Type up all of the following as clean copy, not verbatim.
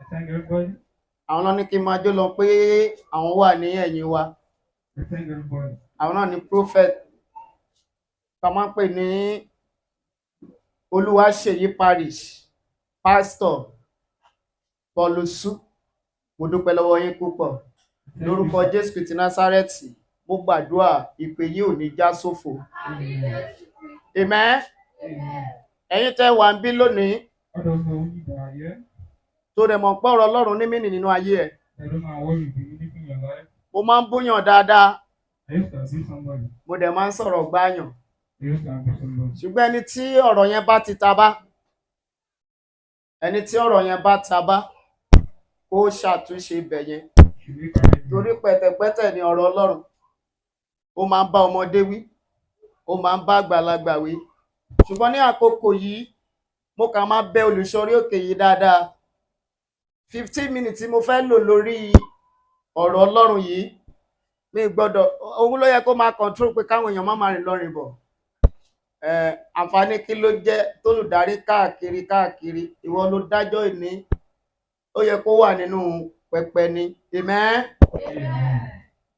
Thank everybody. Àwọn náà ní kí n máa jó lọ pé àwọn wà ní ẹ̀yìn wa. I thank everybody. Àwọn náà ní prophet tá a máa ń pè ní Olúwaṣèyí Parish, Pastor Paulusu. Mo dúpẹ́ lọ́wọ́ yín púpọ̀. Thank Lórúkọ you. Jésù Kristi Násárẹ́tì, mo gbàdúrà, ìpè yìí ò ní já sófo. Amen. Amen. Amen. Ẹ̀yin tẹ́ wà ń bí lónìí, All those who that are here, tó rẹ̀ mọ̀ pé ọ̀rọ̀ Ọlọ́run ní meaning nínú ayé ẹ̀. I don't know what will be meaning in your life. Mo máa ń búyàn dáadáa, I used to abuse somebody. mo dẹ̀ máa ń sọ̀rọ̀ gbáyàn. I used to abuse somebody. Ṣùgbọ́n ẹni tí ọ̀rọ̀ yẹn bá ti ta bá, ẹni tí ọ̀rọ̀ yẹn bá ta bá, kó ṣàtúnṣe ibẹ̀ yẹn. Should we correct me? Torí pẹ̀tẹ̀pẹ́tẹ̀ ni ọ̀rọ̀ Ọlọ́run. Ó máa ń bá ọmọdé wí, ó máa ń bá àgbàlagbà wí. Ṣùgbọ́n ní àkókò yìí, mo kàn máa bẹ olùṣọ́rí òkè yìí dáadáa. 15 minutes tí mo fẹ́ lò lórí ọ̀rọ̀ Ọlọ́run yìí, mi gbọ́dọ̀, òun ló yẹ kó máa control pé káwọn èèyàn má máa rìn lọ rìn bọ̀. Àǹfààní kí ló jẹ́ tólùdarí káàkiri káàkiri? Ìwọ ló dájọ́ ìní, ó yẹ kó wà nínú pẹpẹ ni. Amen. Amen.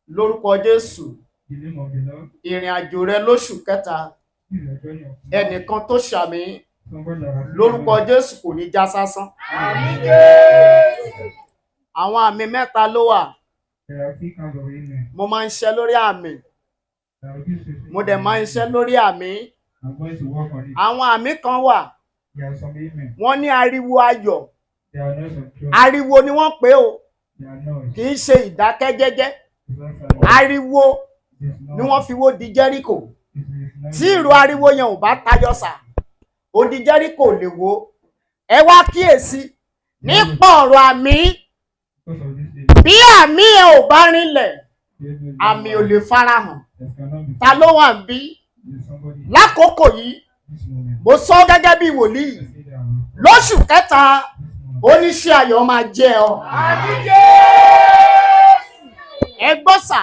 Lórúkọ Jésù, The name of the Lord. ìrìn àjò rẹ lóṣù kẹta, This is the journey of ẹnìkan tó ṣàmì, somebody that has lórúkọ Jésù, kò ní já sásán. Àwọn àmì mẹ́ta ló wà. There are three kinds of amen. Mo máa ń ṣe lórí àmì. There are two specific Mo dẹ̀ máa ń ṣe lórí àmì. I'm going to work on it. Àwọn àmì kan wà, There are some amen. wọ́n ní ariwo ayọ̀. There are noise of joy. Ariwo ni wọ́n pè ó, There are noise. kì í ṣe ìdákẹ́jẹ́jẹ́. It's not silent. Ariwo It is ni noise. wọ́n fi wó di Jẹ́ríkò. It is noise. Tí ìró ariwo yẹn ò bá tayọ sà, odi Jẹ́ríkò ò lè wó. Ẹ wá kíyèsí nípa ọ̀rọ̀ àmì. Because of this amen. Bí àmì yẹn ò bá rinlẹ̀, Amen. àmì ò lè farahàn. There cannot be. Ta ló wà ń bí There's somebody lákòókò yìí? This moment. Mo sọ gẹ́gẹ́ bí wòlíì, I say that I'm lóṣù kẹta, this moment. oníṣẹ́ ayọ̀ máa jẹ́ ọ. Ẹ gbọ́ sà,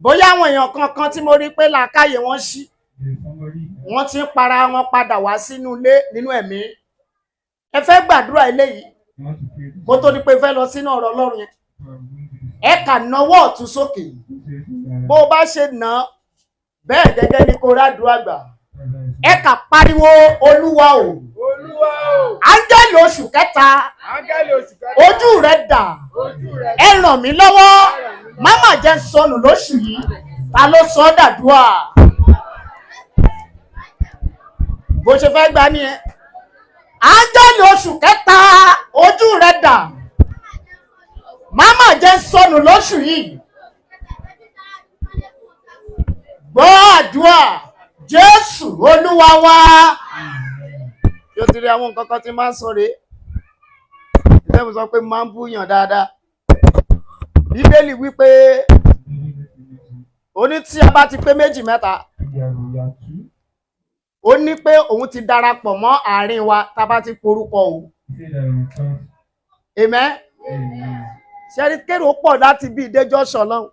bóyá àwọn èèyàn kankan tí mo rí pé làákàyè wọn ṣí, There's somebody here. wọ́n ti ń para wọn padà wá sínú ilé nínú ẹ̀mí. Ẹ fẹ́ gbàdúrà eléyìí You want to pray this kó tó di pé fẹ́ lọ sínú ọ̀rọ̀ Ọlọ́run yẹn. I'm going to Ẹ kà nawọ́ ọ̀tún sókè. this. Bó o bá ṣe nà án bẹ́ẹ̀ gẹ́gẹ́ ni kó rádùú àgbà. Ẹ kà pariwo, "Olúwa o." Olúwa o. Áńgẹ́lì oṣù kẹta, Áńgẹ́lì oṣù kẹta. ojú rẹ dà? Ojú rẹ̀. Ẹ ràn mí lọ́wọ́, má mà jẹ́ sọnù lóṣù yìí. Ta ló sọ ọ́ dàdúà? Bó ṣe fẹ́ gbà nìyẹn. Áńgẹ́lì oṣù kẹta, ojú rẹ dà? Má mà jẹ́ sọnù lóṣù yìí. Gbọ́ àdúrà, Jésù Olúwa wa. Yóò ti rí àwọn nǹkan kan tí máa ń sọ rèé. Ìfẹ́ mi sọ pé máa ń búyàn dáadáa. Bíbélì wípé ó ní tí a bá ti pé méjì mẹ́ta, ó ní pé òun ti darapọ̀ mọ́ àárín wa tá a bá ti porúkọ òun. Amen. Ṣẹ́rí kérò pọ̀ láti bí ìdéjọ́ sọ̀lọ́hún,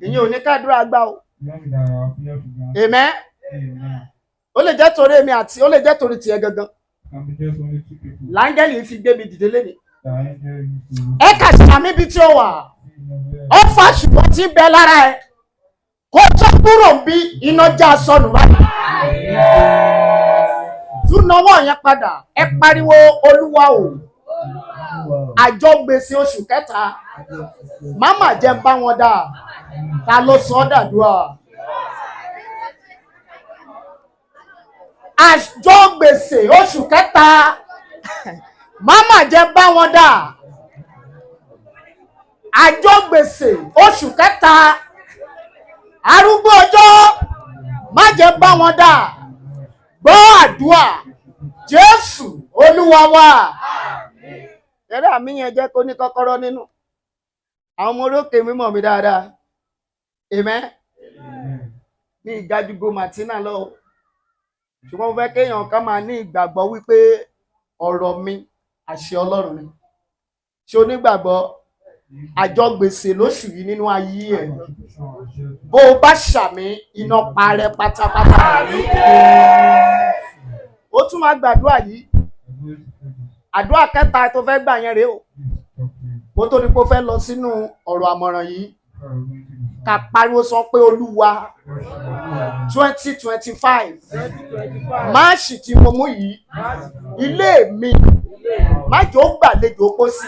ìyẹn ò ní kádùrá gbà o. Amen. Ó lè jẹ́ torí èmi àti ó lè jẹ́ torí tiẹ̀ gangan láńgẹ́lì fi gbé mi dìde léni. Ẹ kà sàmì bí tí ó wà, ó fa ṣùgbọ́n tí ń bẹ lára ẹ kó tó kúrò ń bí, iná já sọnù báyìí. Tún nawọ́ yẹn padà, ẹ pariwo, "Olúwa o, àjọ gbèsè oṣù kẹta, máma jẹ́ ń bá wọn dà." Ta ló sọ ọ́ dàdúrà? Àjọ gbèsè oṣù kẹta, máma jẹ́ ń bá wọn dà. Àjọ gbèsè oṣù kẹta, arúgbó ọjọ́, má jẹ́ ń bá wọn dà. Gbọ́ àdúrà, Jésù Olúwa wa. Ẹ̀rẹ́ àmì yẹn jẹ́ kó ní kọ́kọ́rọ́ nínú. Àwọn ọmọ orókè mímọ̀ mi dáadáa. Amen. Ní ìgájúgo Martina lọ o. Ṣùgbọ́n mo fẹ́ kéèyàn kan máa ní ìgbàgbọ́ wípé ọ̀rọ̀ mi, àṣẹ Ọlọ́run ni. Ṣé onígbàgbọ́ àjọ gbèsè lóṣù yìí nínú ayé ẹ̀? Bó o bá ṣàmì, iná parẹ́ pátápátá. Ó tún máa gbàdúrà yìí. Àdúrà kẹta tó fẹ́ gbà yẹn rèé o, kó tó di pé ó fẹ́ lọ sínú ọ̀rọ̀ àmọ̀ràn yìí. Ká pariwo sọ pé, "Olúwa, 2025, 2025. March tí mo mú yìí, ilé mi má jẹ́ ó gbàlejò pósí."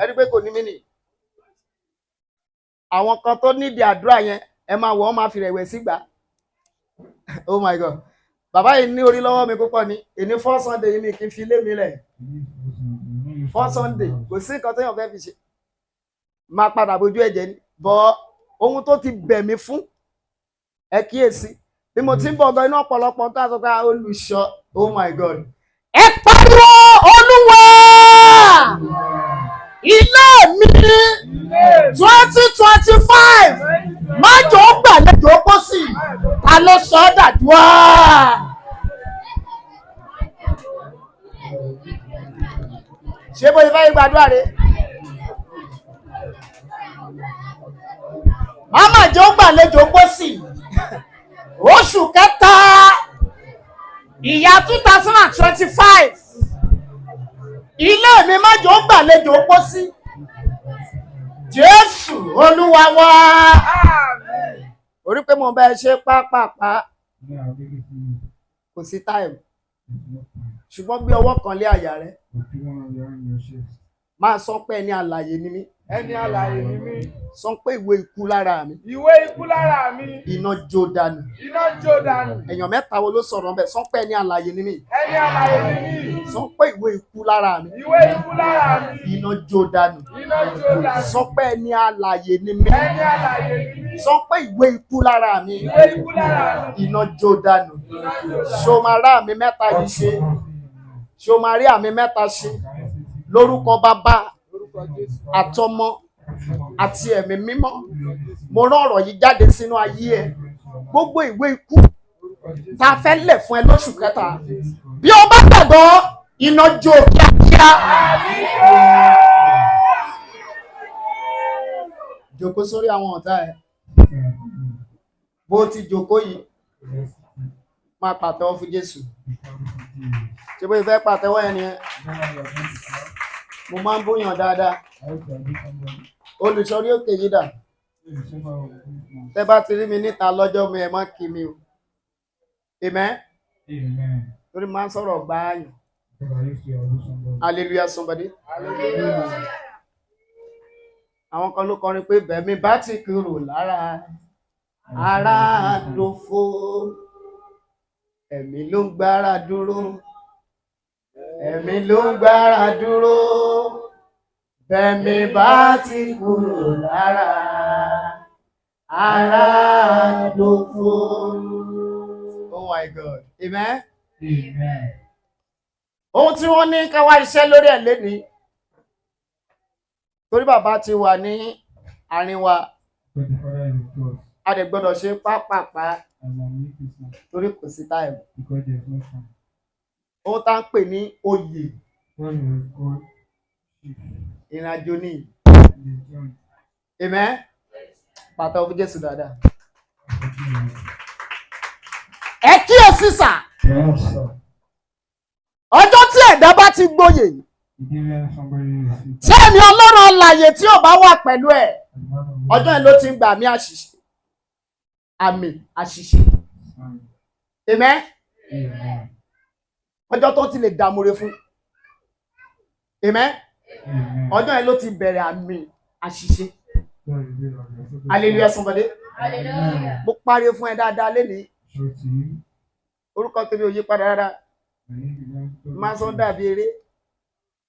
Ẹni pé kò ní mí nì. Àwọn kan tó nídìí àdúrà yẹn, ẹ máa wọ̀ ọ́, máa fi rẹ̀wẹ̀sì gbà. Oh my God, bàbá yìí ní orí lọ́wọ́ mi púpọ̀ ni. Èní four Sunday yìí mi kì í fi ilé mi lẹ̀. Four Sunday, kò sí nǹkan téèyàn fẹ́ fi ṣe, máa padà bójú ẹ̀jẹ̀ ni bọ́ ohun tó ti bẹ̀ mí fún. Ẹ kíyèsí bí mo ti ń bọ̀ gan, inú ọ̀pọ̀lọpọ̀ tó a sọ pé, "Ah, olùṣọ́, oh my God." Ẹ pariwo, "Olúwa, ilé mi, 2025, má jò ó gbàlejò pósí." Ta ló sọ ọ́ dàdúrà? Ṣé bó ṣe fẹ́ gbàdúrà rẹ̀? Má jẹ́ ó gbàlejò pósí. Oṣù kẹta, ìyá 2025, ilé mi, má jẹ́ ó gbàlejò pósí. Jésù Olúwa wá. Orí pé mo bá ẹ ṣe pápápá, kò sí time, ṣùgbọ́n gbé ọwọ́ kan lé àyà rẹ, máa sọ pé, "Ẹni alààyè ni mí." Ẹni alààyè ni mí. Sọ pé, "Ìwé ikú lára mi, Ìwé ikú lára mi. iná jó dànù." Iná jó dànù. Èèyàn mẹ́ta wo ló sọ̀rọ̀ ńbẹ̀? Sọ pé, "Ẹni alààyè ni mí." Ẹni alààyè ni mí. Sọ pé, "Ìwé ikú lára mi, Ìwé ikú lára mi. iná jó dànù." Iná jó dànù. Sọ pé, "Ẹni alààyè ni mí." Ẹni alààyè ni mí. Sọ pé, "Ìwé ikú lára mi, Ìwé ikú lára mi. iná jó dànù." Iná jó dànù. Ṣó máa rá àmì mẹ́ta yìí ṣe? Ṣó máa rí àmì mẹ́ta ṣe? Lórúkọ Bàbá, Lórúkọ Jésù. àtọmọ, àti Ẹ̀mí Mímọ́, mo rán ọ̀rọ̀ yìí jáde sínú ayé ẹ. Gbogbo ìwé ikú Lórúkọ Jésù. tá a fẹ́ lẹ̀ fún ẹ lóṣù kẹta, bí o bá gbàgbọ́, iná jó kíákíá. Jòkó sórí àwọn ọ̀tá ẹ. Bó ti jòkó yìí, máa pàtẹ́wọ́ fún Jésù. Ṣé bó fẹ́ pàtẹ́wọ́ yẹn nìyẹn? Mo máa ń bóyàn dáadáa. Olùsọrí òkè yìí dà? Tẹ́ bá ti rí mi níta lọ́jọ́ mi, ẹ má kí mi o. Amen. Amen. Torí máa ń sọ̀rọ̀ gbáàyàn. Because I used to abuse somebody. Hallelujah, somebody. Hallelujah. Àwọn kan ló kọrin pé bẹ̀mí bá ti kúrò lára ara dòfo, ẹ̀mí ló ń gbára dúró, ẹ̀mí ló ń gbára dúró, bẹ̀mí bá ti kúrò lára ara dòfo. Oh my God, amen. Amen. Ohun tí wọ́n ní ká wá iṣẹ́ lórí ẹ̀ lénìí, torí bàbá ti wà ní àárín wa, But the Father is with us. a dẹ̀ gbọ́dọ̀ ṣe pápápá And I'm weak is not torí kò sí time. because there is no time. Ohun tá ń pè ní oyè, What we call chief ìrìnàjò ní. the joint. Amen. Pàtàkì fún Jésù dáadáa. Ẹ kíyèsí sà. Yes, sir. Ọjọ́ tí ẹ̀dá bá ti gboyè, The day when somebody is tí ẹ̀mí Ọlọ́run alààyè tí ò bá wà pẹ̀lú ẹ̀, ọjọ́ yẹn ló ti ń gba àmì àṣìṣe, àmì àṣìṣe. Amen. Amen. Ọjọ́ tó ti lè dààmúre fún, amen, Amen. ọjọ́ yẹn ló ti bẹ̀rẹ̀ àmì àṣìṣe. God is with us. Hallelujah, somebody. Hallelujah. Mo pariwo fún ẹ dáadáa lénìí. Show to you. Orúkọ tèmi ò yí padà rárá. Máa sọ dàbí eré.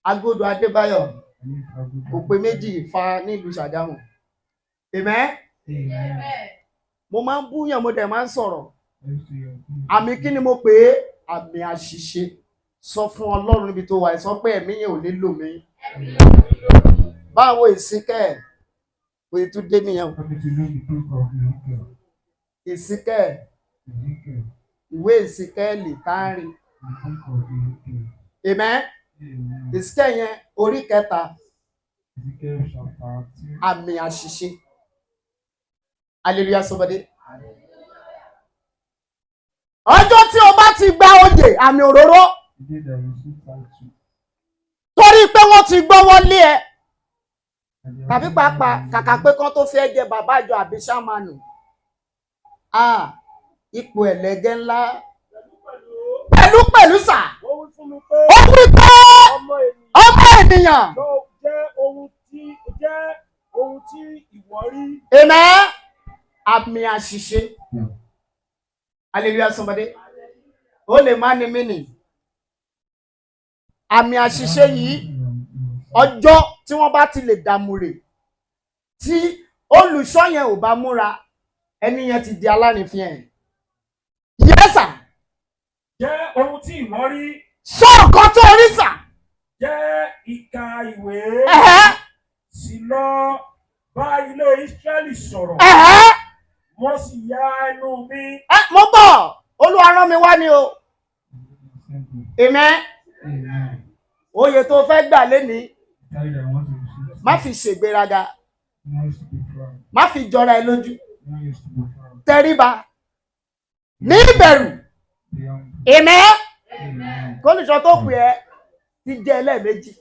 Agodo Adébáyọ̀ kò pé méjì fa nílùú Ṣàgámù. Amen. Amen. Mo máa ń búyàn, mo dẹ̀ máa ń sọ̀rọ̀. Àmì kí ni mo pè é? Àmì àṣìṣe. Sọ fún Ọlọ́run níbi tó wà ẹ, sọ pé, "Ẹ̀mí yẹn ò ní lò mí." Báwo ìsìnkẹ́ ẹ̀ kò ì tún dé nìyẹn o. Happy to know the book of Ezekiel. Ìsìnkẹ́ ẹ̀, Ezekiel. ìwé Ìsìkẹ́ẹ̀lì káàrin. The book of Ezekiel. Amen. Amen. Ìsìkẹ́ yẹn, orí kẹta. Ezekiel chapter 2. Àmì àṣìṣe. Hallelujah, somebody. Ọjọ́ tí o bá ti gba oyè àmì òróró, The day that you receive title. Torí pé wọ́n ti gbọ́wọ́ lé ẹ. And they Tàbí are pàápàá kàkà pé kán tó fẹ́ jẹ bàbá àjọ àbí ṣámanù. Ah, ipò ẹ̀lẹ́gẹ́ ńlá. Pẹ̀lú pẹ̀lú sà. Ó wí fún mi pé Ó wí pé ọmọ ènìyàn ọmọ ènìyàn. lọ jẹ́ ohun tí ìwọ rí. Amen. Àmì àṣìṣe. Hallelujah, somebody. Ó lè má ní mí nì. Àmì àṣìṣe yìí, ọjọ́ tí wọ́n bá ti lè dààmú rè, tí olùṣọ́ yẹn ò bá múra, ẹni yẹn ti di alárìnfín ẹ̀. Yes, sir. Jẹ́ ohun tí ìwọ rí. Sọ nǹkan tó rí, sir. Jẹ́ ìka ìwé. Sì lọ bá ilé Ísírẹ́lì sọ̀rọ̀. Mo sì ya ẹnu mi. Ẹ mo bọ̀, Olúwa rán mi wá ni o. Amen. Amen. Oyè tó fẹ́ gbà lénìí, The title I want to receive. má fi ṣègbéraga, Not used to be proud. má fi jọra ẹ lójú. Not used to be proud. Tẹríba ní ìbẹ̀rù. Be humble. Amen. Amen. Kólùṣọ́ tó pè ẹ́ ti jẹ́ ẹlẹ́ẹ̀mejì.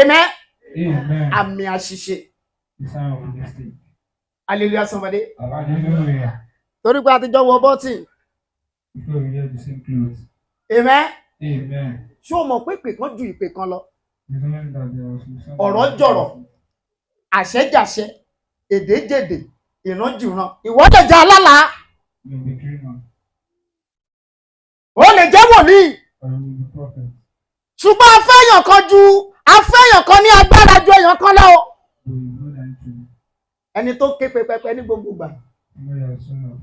Amen. Amen. Àmì àṣìṣe. The sign of a mistake. Hallelujah, somebody. Hallelujah. Torí pé àtijọ́ wọ bọ́tì. Because we wear the same clothes. Amen. Amen. Ṣé o mọ̀ pé ìpè kan ju ìpè kan lọ? You know that there was some- Ọ̀rọ̀ jọ̀rọ̀. Àṣẹ jàṣẹ, èdè jèdè, ìran jùran. Ìwọ lè jẹ́ alálàá. You may be dreamer Ó lè jẹ́ wòlíì. or you may be prophet. Ṣùgbọ́n afẹ́yàn kan ju afẹ́yàn kan ní agbára ju èèyàn kan lọ. But you know that true. Ẹni tó ké pẹpẹpẹ ní gbogbo ìgbà, You know you are son of.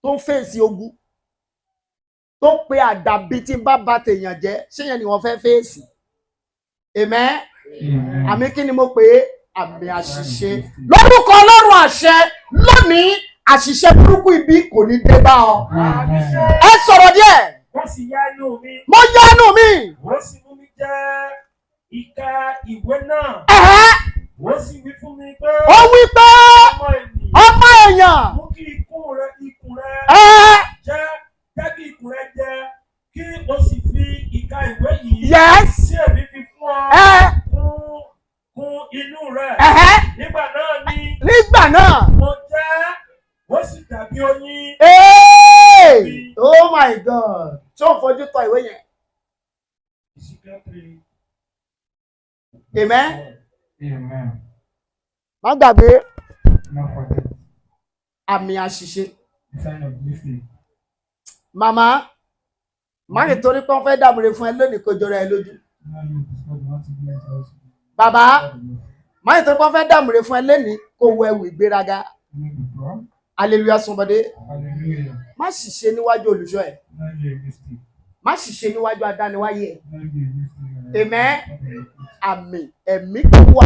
tó ń fèsì ogun, tó pe àdàbí tí ń bá ba tèèyàn jẹ́, ṣé yẹn ni wọ́n fẹ́ fèsì? Amen. Amen. Àmì kí ni mo pè é? Àmì àṣìṣe. Lórúkọ Ọlọ́run àṣẹ, lónìí, àṣìṣe burúkú ibi kò ní dé bá ọ. Amen. Ẹ sọ̀rọ̀ díẹ̀. Mo sì ya ẹnu mi. Mo yánu mi. Ó sì mú mi jẹ ìka ìwé náà. Ó sì wí fún mi pé Ó wí pé ọmọ ènìyàn, ọmọ èèyàn, mú kí ikùn rẹ jẹ́ jẹ́ kí ikùn rẹ jẹ, kí o sì fi ìka ìwé yìí tí èmi fi fún ọ kún inú rẹ. Nígbà náà ni Nígbà náà mo jẹ́, ó sì dàbí oyin. Hey! Oh my God! Ṣé o fojú tọ ìwé yẹn? Ezekiel 3. Amen. Amen. Má gbàgbé Not forget àmì àṣìṣe. the sign of mistake. Màmá, má lè torí pé wọ́n fẹ́ dàmúre fún ẹ lónìí kó jọra ẹ lójú. Not you because you want to be us. Bàbá, má lè torí pé wọ́n fẹ́ dàmúre fún ẹ lónìí kó wọ ẹ̀wù ìgbéraga. You may be proud. Hallelujah, somebody. Hallelujah. Má ṣìṣe níwájú olùṣọ́ ẹ̀. Not be a mistake. Má ṣìṣe níwájú adániwáyé ẹ̀. Not be a mistake. Amen. Àmì ẹ̀mí tó wà.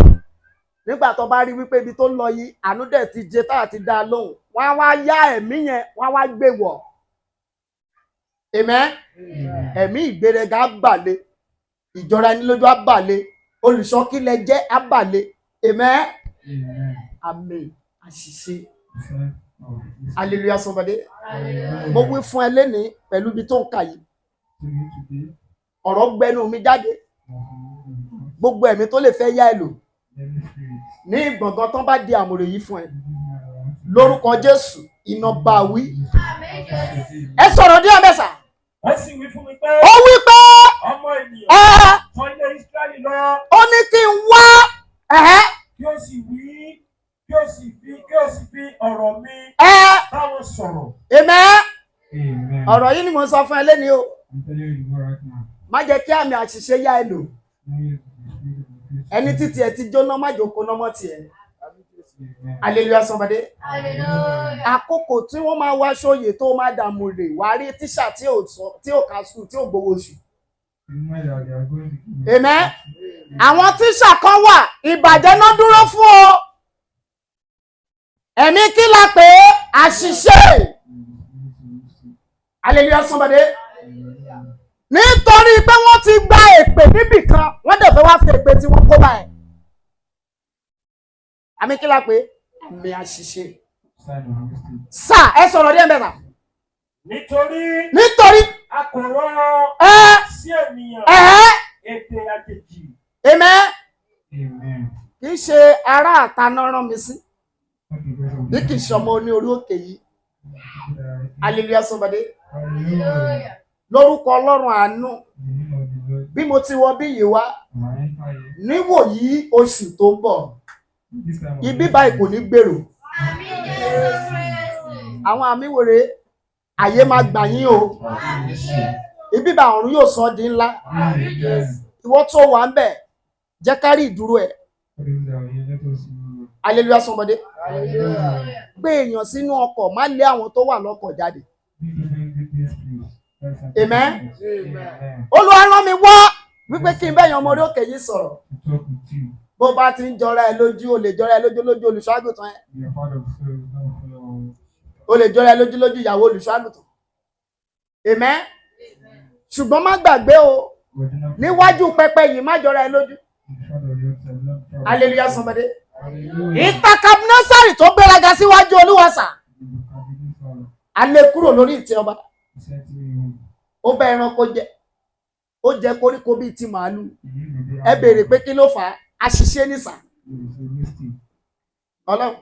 Nígbà tó bá rí wípé ibi tó ń lọ yìí, àánú dẹ̀ ti jẹ táyà ti dá a lóhùn. Wọ́n á wá yá ẹ̀mí yẹn, wọ́n á wá gbé wọ̀. Amen. Amen. Ẹ̀mí ìgbéraga á bàlẹ̀, ìjọra ẹni lójú á bàlẹ̀, olùṣọ́kílẹ̀ jẹ́ á bàlẹ̀. Amen. Amen. Àmì àṣìṣe. The sign of mistake. Hallelujah, somebody. Hallelujah. Mo wí fún ẹ lénìí pẹ̀lú ibi tó ń kà yìí. To you today. Ọ̀rọ̀ gbẹnu mi jáde. Gbogbo ẹ̀mí tó lè fẹ́ yá ẹ lò Every spirit. ní gbọ̀ngàn tán bá di àmùrè yìí fún ẹ. Lórúkọ Jésù, iná bá wí. Ẹ sọ̀rọ̀ díẹ̀ mẹ́sà. Ó sì wí fún mi pé Ó wí pé ọmọ ènìyàn, ẹ tọ̀ ilé Ísírẹ́lì lọ, ó ní kí n wá ẹ̀hẹ́ kí ó sì wí kí ó sì fi ọ̀rọ̀ mi bá wọn sọ̀rọ̀. Amen. Amen. Ọ̀rọ̀ yìí ni mo sọ fún ẹ lénìí o. I'm telling you right now. Má jẹ́ kí àmì àṣìṣe yá ẹ lò. Not use the spirit of the Ẹni títí ẹ ti jóná, má jò kóná mọ́ tiẹ̀. Amen. Hallelujah, somebody. Hallelujah. Àkókò tí wọ́n máa wá sóyè tó máa dààmú rè, wàá rí tíṣà tí ò sọ tí ò ka sùn tí ò gbowó oṣù. You know that they are going to give you- Amen. Àwọn tíṣà kan wà, ìbàjẹ́ náà dúró fún o. Ẹ̀mí kí la pè é? Àṣìṣe. Hallelujah, somebody. Nítorí pé wọ́n ti gba èpè níbì kan, wọ́n dẹ̀ fẹ́ wá fi èpè tí wọ́n kó báyìí. Àmì kí la pè é? Àmì àṣìṣe. Sign of mistake. Sà, ẹ sọ̀rọ̀ díẹ̀ mẹ́ta. Nítorí Nítorí A kò rán ọ Ẹ sí ènìyàn ẹ èdè àjèjì. Amen. Amen. Kì í ṣe ará àta náà rán mi sí, Not the person of bí kì í ṣe ọmọ oní orí òkè yìí. Hallelujah, somebody. Hallelujah. Lórúkọ Ọlọ́run àánú, In the name of the Lord, bí mo ti wọ bí yìí wá I enter here. níwòyí oṣù tó ń bọ̀, This time of ibi báyìí kò ní gbèrò. Àwọn àmì wèrè àyè máa gbà yín o. Ibi bá ọ̀run yóò sọ ọ́ di ńlá. Amen. Ìwọ tó wà ń bẹ̀, jẹ́ ká rí ìdúró ẹ̀. For those that are here, let us know. Hallelujah, somebody. Hallelujah. Gbé èèyàn sínú ọkọ̀, má lé àwọn tó wà lọ́kọ̀ jáde. This place. Let's Amen. Amen. Olúwa rán mi wá wípé kí n bẹ́yàn ọmọ orí òkè yìí sọ̀rọ̀. To talk with you. Bó bá ti ń jọra ẹ lójú, o lè jọra ẹ lójú lójú olùṣọ́àgùtàn ẹ. Be a part of service, not follow. O lè jọra ẹ lójú lójú ìyàwó olùṣọ́àgùtàn. Amen. Ṣùgbọ́n má gbàgbé o, But do not níwájú pẹpẹ yìí, má jọra ẹ lójú. in front of yourself, not proud. Hallelujah, somebody. Hallelujah. Ìtàkàbínásárì tó gbéraga síwájú Olúwa sà, a lé kúrò lórí ìtẹ́ ọba. He said to you, Ó bá ẹranko jẹ, ó jẹ koríko bíi ti màálù. you will be Ẹ béèrè pé kí ló fà á? Àṣìṣe nìsà. It's a mistake. Ọlọ́run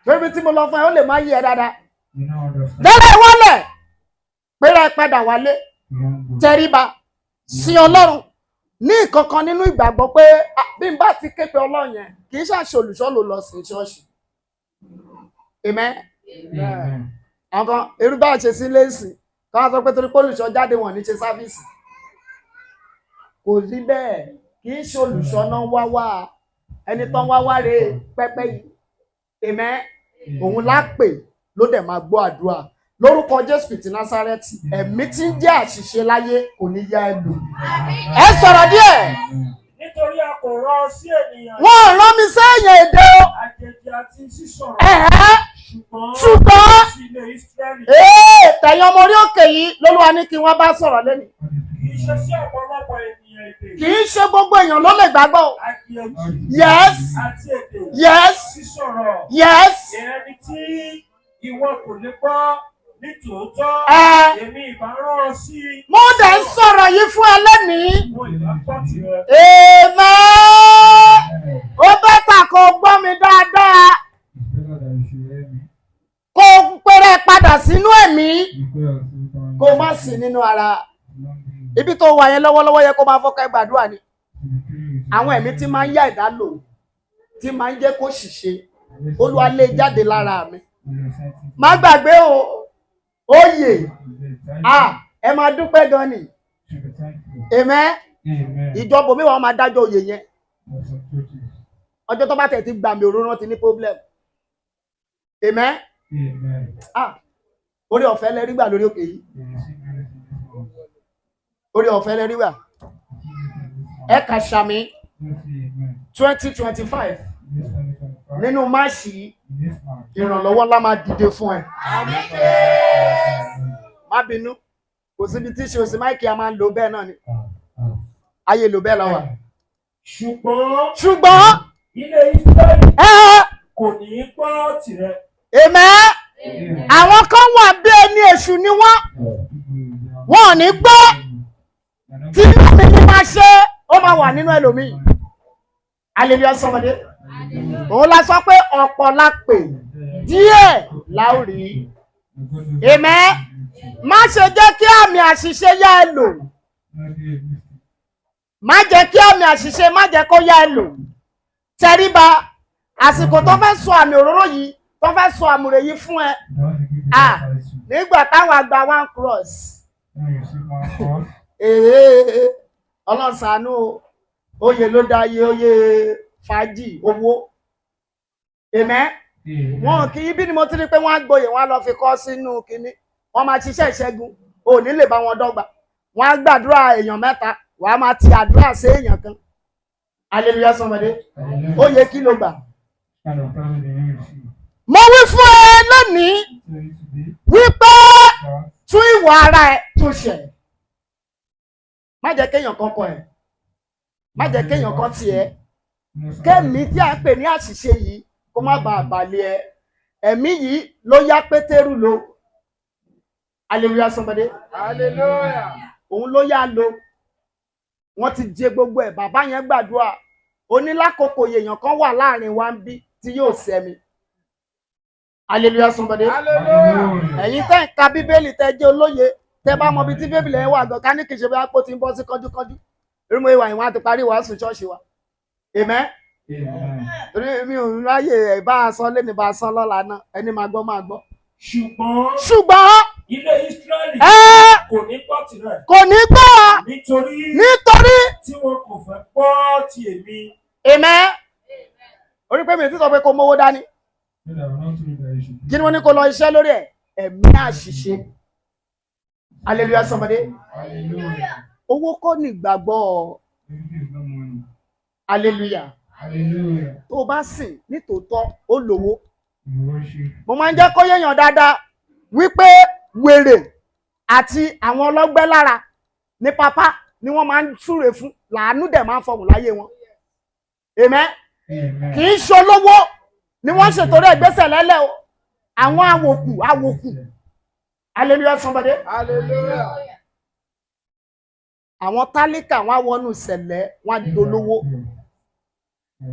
lórí tí mo lọ fún ẹ, ó lè má yí ẹ dáadáa. You now understand. Lẹ́lẹ̀ wọlé péra ẹ padà wálé, You humble. tẹríba sin Ọlọ́run ní ìkankan nínú ìgbàgbọ́ pé, ah, bí n bá ti ké pe Ọlọ́run yẹn, kì í ṣàṣe olùṣọ́ ló lọ sí ṣọ́ọ̀ṣì. Amen. Amen. Àwọn kan irú bá ṣe sí lẹ́sìn káwọn sọ pé torí pé olùṣọ́ jáde, wọ́n ní ṣe service. Kò rí bẹ́ẹ̀. Kì í ṣe olùṣọ́ náà wá wá, ẹni tán wá wá rèé pẹ́pẹ́ yìí. Amen. Òun lá pè ló dẹ̀ máa gbọ́ àdúrà. Lórúkọ Jésù Kristi Násárẹ́tì, ẹ̀mí tí ń jẹ́ àṣìṣe láyé kò ní yá ẹ lò. Ẹ sọ̀rọ̀ díẹ̀. Amen. Nítorí a kò rán ọ sí ènìyàn Wọ́n rán mi sẹ́yìn èdè o. àjèjì àti sísọ̀rọ̀, Ẹ̀hẹ́. ṣùgbọ́n Ṣùgbọ́n sí ilé Ísírẹ́lì. ee, tẹ̀yìn ọmọ orí òkè yìí lÓlúwa ní kí wọ́n bá sọ̀rọ̀ lẹ́nu. Kì í ṣe sí ọ̀pọ̀lọpọ̀ ènìyàn èdè Kì í ṣe gbogbo èèyàn ló lè gbàgbọ́ o. àjèjì Yes. àti èdè sísọ̀rọ̀. Ẹni tí ìwọ kò lè gbọ́ ní tòótọ́, èmi ìbá rán ọ sí. Mo dẹ̀ ń sọ̀rọ̀ yìí fún ẹ lẹ́nìí. Mo ìbá gbọ́ tirẹ̀. Amen. Amen. Ó better kó gbọ́ mi dáadáa. It's better that you should hear me. Kó o péré padà sínú ẹ̀mí. You pray yourself down. Kó o má sí nínú ara. Not be- Ibi tó wà yẹn lọ́wọ́lọ́wọ́ yẹ kó máa fọ́kàn gbàdúrà ni. to be praying with Àwọn ẹ̀mí tí máa ń yá ẹ̀dá lò, tí máa ń jẹ́ kó ṣìṣe, Olúwa lé jáde lára mi. Má gbàgbé o, oyè, ah, ẹ máa dúpẹ́ gan ni. Amen. Amen. Ìjọba mi wà, máa dájọ́ oyè yẹn. There's some churches. Ọjọ́ tó bá tẹ̀ ti gbàmì òróró ti ní problem. Amen. Amen. Ah, orí ọ̀fẹ́ lẹ rí gbà lórí òkè yìí. You receive grace in this house. Orí ọ̀fẹ́ lẹ rí gbà. Receive grace in this house. Ẹ kà sàmì. Just say amen. 2025, In this 2025, nínú March yìí, in this March. ìrànlọ́wọ́ ńlá máa dìde fún ẹ. Má bínú, kò síbi tí ṣe òsì máìkì, a máa ń lò bẹ́ẹ̀ náà ni. Ayé lò bẹ́ẹ̀ lọ́wọ́. Ṣùgbọ́n Ṣùgbọ́n ilé Ísírẹ́lì ẹ kò ní í gbọ́ tirẹ̀. Amen. Amen. Àwọn kan wà bí ẹni èṣù ni wọ́n, wọn ò ní gbọ́. Tí inú mi ní máa ṣe, ó máa wà nínú ẹlòmíì. Hallelujah, somebody. Òun la sọ pé ọ̀pọ̀ la pè, díẹ̀ la ó rí. Amen. Má ṣe jẹ́ kí àmì àṣìṣe yá ẹ lò. Má jẹ́ kí àmì àṣìṣe, má jẹ́ kó yá ẹ lò. Tẹríba. Àsìkò tó fẹ́ sọ àmì òróró yìí, tó fẹ́ sọ àmùrè yìí fún ẹ. Ah, nígbà táwọn àgbà one cross. Èè, ọlọ́sàánú o. Oyè ló dá iye oyè fàájì owó. Amen. Wọn kì í bí ni mo ti rí pé wọ́n á gboyè, wọ́n á lọ fi kọ́ sínú kínní, wọ́n máa ṣiṣẹ́ ìṣẹ́gun, ò ní lè bá wọn dọ́gba. Wọ́n á gbàdúrà èèyàn mẹ́ta, wàá máa ti àdúrà sí èèyàn kan. Hallelujah, somebody. Ó yẹ kí ló gbà. Mo wí fún ẹ lónìí wípé tún ìwà ara ẹ tún ṣe. Má jẹ́ kéèyàn kan kọ ẹ, má jẹ́ kéèyàn kan tiẹ̀ kẹ́mi tí a ń pè ní àṣìṣe yìí kó má bàa balẹ̀ ẹ. Ẹ̀mí yìí ló yá Pétérù lò. Hallelujah, somebody. Hallelujah. Òun ló yá lo. Wọ́n ti jẹ gbogbo ẹ̀. Bàbá yẹn gbàdúrà. Onílákòókò èèyàn kan wà láàrin wa ń bí tí yóò sẹ́mi. Hallelujah, somebody. Hallelujah. Ẹ̀yin tẹ́ ń ka Bíbélì, tẹ́ jẹ́ olóye, tẹ́ bá mọ ibi tí Bíbélì ẹ̀ wà gan, ká ní kì í ṣe bí apò tí ń bọ́ sí kánjúkánjú. Irú mo ìwà ìwọ̀n àti parí ìwàásù ṣọ́ọ̀ṣì wa. Amen. Amen. Torí mi ò ráyè ẹ̀ bá a sọ lẹ́ni, bá a sọ lọ́la náà, ẹni máa gbọ́ máa gbọ́. Ṣùgbọ́n Ṣùgbọ́n ilé Ísírẹ́lì ẹ kò ní gbọ́ tirẹ̀, kò ní gbọ́ nítorí nítorí tí wọn kò fẹ́ gbọ́ ti èmi. Amen. Orí pé mi ti sọ pé kó mówó dání. So that I will not tell you that you should Kí ni wọ́n ní kó lọ iṣẹ́ lórí ẹ̀? Ẹ̀mí àṣìṣe. Hallelujah, somebody. Hallelujah. Owó kọ́ ní ìgbàgbọ́. Everything is not money. Hallelujah. Hallelujah. Tó o bá sìn nítòótọ́, ó lówó. You worship. Mo máa ń jẹ́ kó yéèyàn dáadáa wípé wèrè àti àwọn ọlọ́gbẹ́ lára ní pápá ni wọ́n máa ń súre fún, làánú dẹ̀ máa ń fọhùn láyé wọn. Amen. Amen. Kì í ṣe olówó ni wọ́n ṣètò rẹ̀ gbèsè lẹ́lẹ̀ o, àwọn àwòkù àwòkù. Hallelujah, somebody. Hallelujah. Àwọn tálíkà wọn á wọnú ìṣẹ̀lẹ̀, wọn á dolówó.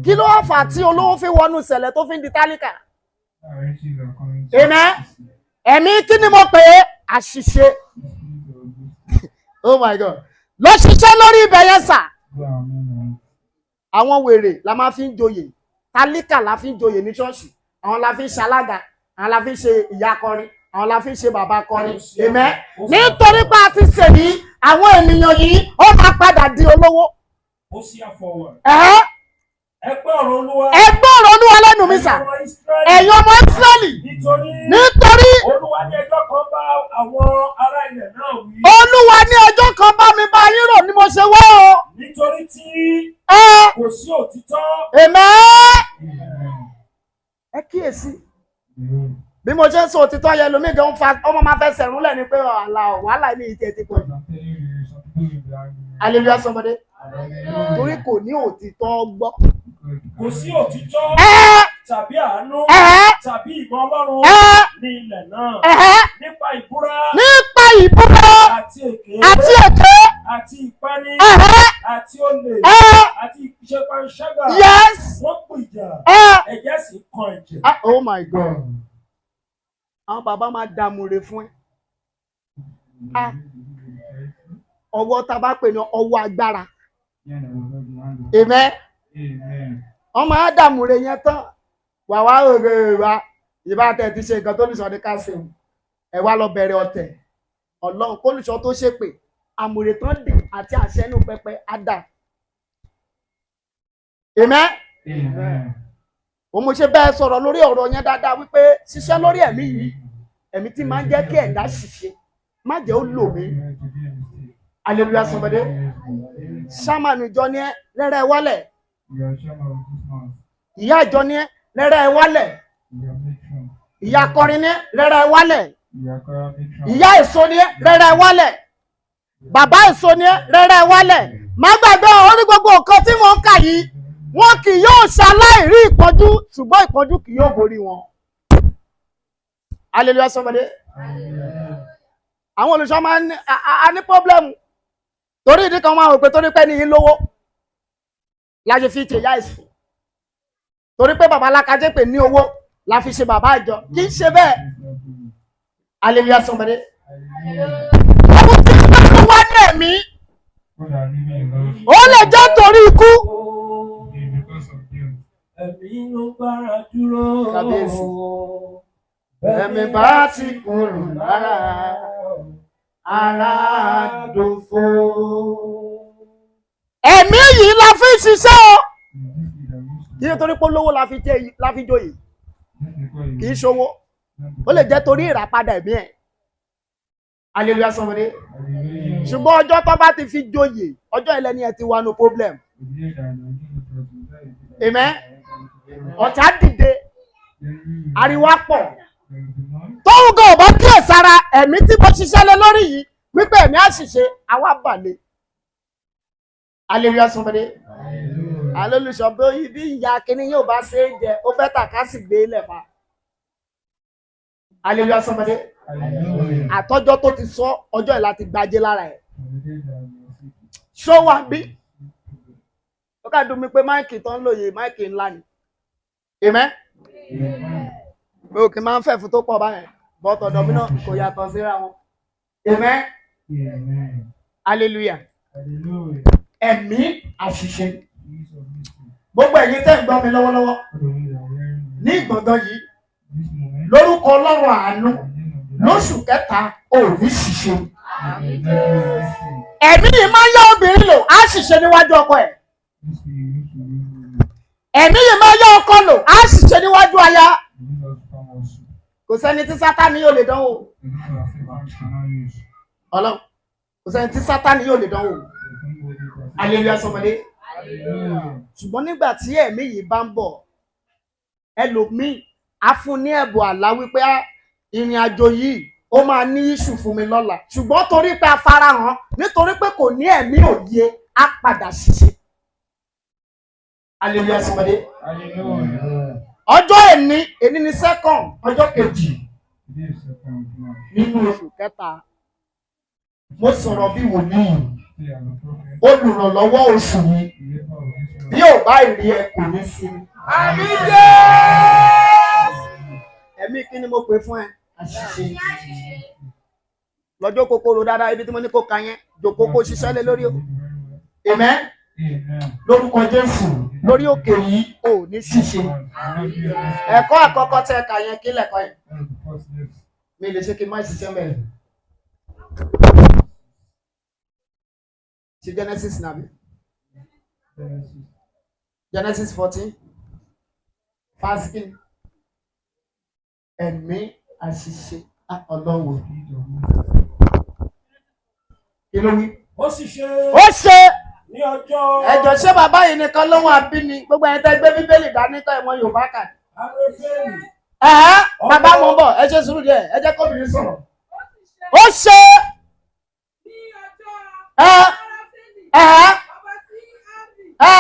Kí ló wá fà tí olówó fi wọnú ìṣẹ̀lẹ̀ tó fi ń di tálíkà? Amen. Ẹ̀mí kí ni mo pè é? Àṣìṣe. Oh my God. Lọ ṣiṣẹ́ lórí ibẹ̀ yẹn sà. Àwọn wèrè la máa fi ń joyè, tálíkà la fi ń joyè ní ṣọ́ọ̀ṣì, àwọn la fi ń ṣalága, àwọn la fi ń ṣe ìyá akọrin, àwọn la fi ń ṣe bàbá akọrin. Amen. Nítorí pé a ti ṣèyí, àwọn ènìyàn yìí ó máa padà di olówó. Hosea 4:1. Ẹ̀hẹ́. Ẹ gbọ́ ọ̀rọ̀ Olúwa. Ẹ gbọ́ ọ̀rọ̀ Olúwa lẹ́nu mi sà. Ẹ̀yin ọmọ Ísírẹ́lì. Ẹ̀yin ọmọ Ísírẹ́lì. Nítorí Nítorí Olúwa ní ẹjọ́ kan bá àwọn ará ilẹ̀ náà wí. Olúwa ní ọjọ́ kan bá mi bá yín rò ni mo ṣe wá o. Nítorí tí Ẹ kò sí òtítọ́. Amen. Ẹ kíyèsí bí mo ṣe ń sọ òtítọ́ yẹn, lómi gan fa ọmọ máa fẹ́ sẹ̀rúnlẹ̀ ni pé wàhálà wàhálà ní ìtẹ̀ ti pọ̀ jù. Hallelujah, somebody. Torí kò ní òtítọ́ gbọ́. Kò sí òtítọ́ Ẹ tàbí àánú ẹ tàbí ìmọ̀ Ọlọ́run ẹ ní ilẹ̀ náà. ẹ Nípa ìbúra nípa ìbúra àti èké àti èké àti ìpani ẹ àti olè ẹ àti ìṣe panṣágà. Wọ́n pìjà, ẹ ẹ̀jẹ̀ sì kan ẹ̀jẹ̀. Ah, oh my God, àwọn bàbá máa dààmú re fún ẹ. Ah, ọwọ́ tá a bá pè ní ọwọ́ agbára. Amen. Wọ́n máa dààmú re yẹn tán, wà wá òrè wa ìbá tẹ̀ ti ṣe nǹkan tó lùsọ ní ká ṣe o, ẹ wá lọ bẹ̀rẹ̀ ọ̀tẹ̀. Ọlọ́run kólùsọ tó ṣépè àmùrè tán dè àti àṣẹ inú pẹpẹ á dà. Amen. Òun mo ṣe bẹ́ẹ̀ sọ̀rọ̀ lórí ọ̀rọ̀ yẹn dáadáa wípé ṣiṣẹ́ lórí ẹ̀mí yìí, ẹ̀mí tí máa ń jẹ́ kí ẹ̀dá ṣiṣẹ́, má jẹ́ ó lò mí. Hallelujah, somebody. Sámánù ìjọ ni ẹ, rẹ́rẹ́ wálẹ̀. Ìyá ìjọ ni ẹ, rẹ́rẹ́ wálẹ̀. Ìyá akọrin ni ẹ, rẹ́rẹ́ wálẹ̀. Ìyá èso ni ẹ, rẹ́rẹ́ wálẹ̀. Bàbá èso ni ẹ, rẹ́rẹ́ wálẹ̀. Má gbàgbé orí gbogbo nǹkan tí mò ń kà yìí, wọn kì yóò ṣaláìrí ìpọ́njú, ṣùgbọ́n ìpọ́njú kì yóò borí wọn. Hallelujah, somebody. Àwọn olùṣọ́ máa ń ní a ní problem torí ìdí kan, máa wò pé torí pé ní yín lówó láti fi ṣe ìyá ìsìn, torí pé bàbá alákajẹ́ pè ní owó la fi ṣe bàbá ìjọ. Kì í ṣe bẹ́ẹ̀. Hallelujah, somebody. Ohun tí wọ́n wá ní ẹ̀mí, ó lè jẹ́ torí ikú. Ẹ̀mí ló gbára dúró. Kábíyèsí. Ẹ̀mí bá ti kúrò lára, ara dòfo. Ẹ̀mí yìí la fi ń ṣiṣẹ́ o. Kì í ṣe torí pé olówó la fi jẹ́ la fi joyè, kì í ṣòwò. Ó lè jẹ́ torí ìràpadà ẹ̀mí ẹ̀. Hallelujah, somebody. Ṣùgbọ́n ọjọ́ tó bá ti fi joyè, ọjọ́ ìlẹ́ni ẹ̀ ti wà no problem. Amen. Ọ̀tá dìde, ariwo á pọ̀. Tóun gan ò bá kíyè sára ẹ̀mí tí mo ṣiṣẹ́ lé lórí yìí wípé ẹ̀mí àṣìṣe àwa balẹ̀. Hallelujah, somebody. Alólùsọ bí ìyá kínní yóò bá ṣe é jẹ, ó better ká sì gbé lẹ̀ fa. Hallelujah somebody. Hallelujah. Àtọ́jọ́ tó ti sọ ọjọ́ ẹ̀ láti gbajé lára ẹ̀. From the day that we are sick. Ṣó wà bí? Ó kà dùn mí pé mic tó ń lò yìí mic ńlá ni. Amen. Amen. Mi ò kì í máa ń fẹ́ fún tó pọ̀ báyẹn. Bọ́tọ̀ ọ̀dọ̀ mi náà kò yàtọ̀ síra wọn. Amen. Amen. Hallelujah. Hallelujah. Ẹ̀mí àṣìṣe. Use of mystery. Gbogbo ẹ̀yin tẹ́ ń gbọ́ mi lọ́wọ́lọ́wọ́ All the ones that are hearing me ní ìgbọ̀ngàn yìí this moment. lórúkọ Ọlọ́run àánú In the name of the Lord. lóṣù kẹta ò ní ṣìṣe. In the name of mystery. Ẹ̀mí yìí máa ń yá obìnrin lò á ṣìṣe níwájú ọkọ ẹ̀. This will use to use women. Ẹ̀mí yìí máa ń yá ọkọ lò á ṣìṣe níwájú aya. The use of come also. Kò sẹ́ni tí Sátánì yóò lè dánwò. The use of Satan cannot use. Ọlọ́run kò sẹ́ni tí Sátánì yóò lè dánwò. There's nobody that Hallelujah somebody. Hallelujah. Ṣùgbọ́n nígbà tí ẹ̀mí yìí bá ń bọ̀, ẹlòmíì á fún ní ẹ̀bùn àlá wípé "Ah, ìrìn àjò yìí ó máa ní ìṣù fún mi lọ́la." Ṣùgbọ́n torí pé a farahàn, nítorí pé kò ní ẹ̀mí òye, á padà ṣiṣẹ́. Hallelujah somebody. Hallelujah. Ọjọ́ èní, èní ni second, ọjọ́ kejì Today is second of March. nínú oṣù kẹta. Mo sọ̀rọ̀ bí wòlíì, Today as a prophet. olùrànlọ́wọ́ oṣù yìí. The helper of this Bí world. ò bá ìrí ẹ kò ní sinmi. Àmín Jésù. Ẹ̀mí kí ni mo pè fún ẹ? Àṣìṣe. Lọ́jọ́ kòkòrò dáadáa ibi tí mo ní kó ka yẹn, jòkó kó ṣiṣẹ́ lé lórí o. Amen. Amen. Lórúkọ Jésù, lórí òkè yìí ò ní ṣìṣe. Ẹ̀kọ́ àkọ́kọ́ tẹ́ ka yẹn kí lẹ̀kọ́ yẹn. That is the first verse. Mi lè ṣe kí n má ṣiṣẹ́ mẹ́rin. Ṣé Genesis nàbí? Genesis. Genesis 14. Fásitì. Ẹ̀mí àṣìṣe. Ah, Ọlọ́run. Spirit of mystery. Kí ló wí? Ó sì ṣe Ó ṣe ní ọjọ́ ẹjọ ṣé bàbá yìí nìkan ló wà bí ni gbogbo ẹni tẹ́ gbé bíbélì dání tọ́ ìmọ̀ Yorùbá kà. Amúrẹ́fẹ́lì Ẹ̀hẹ́ bàbá mo ń bọ̀ ẹ ṣe sùúrù díẹ̀ ẹ jẹ́ kóbìnrin sọ̀rọ̀. Ó ṣe ẹ ẹ̀hẹ́ ẹ.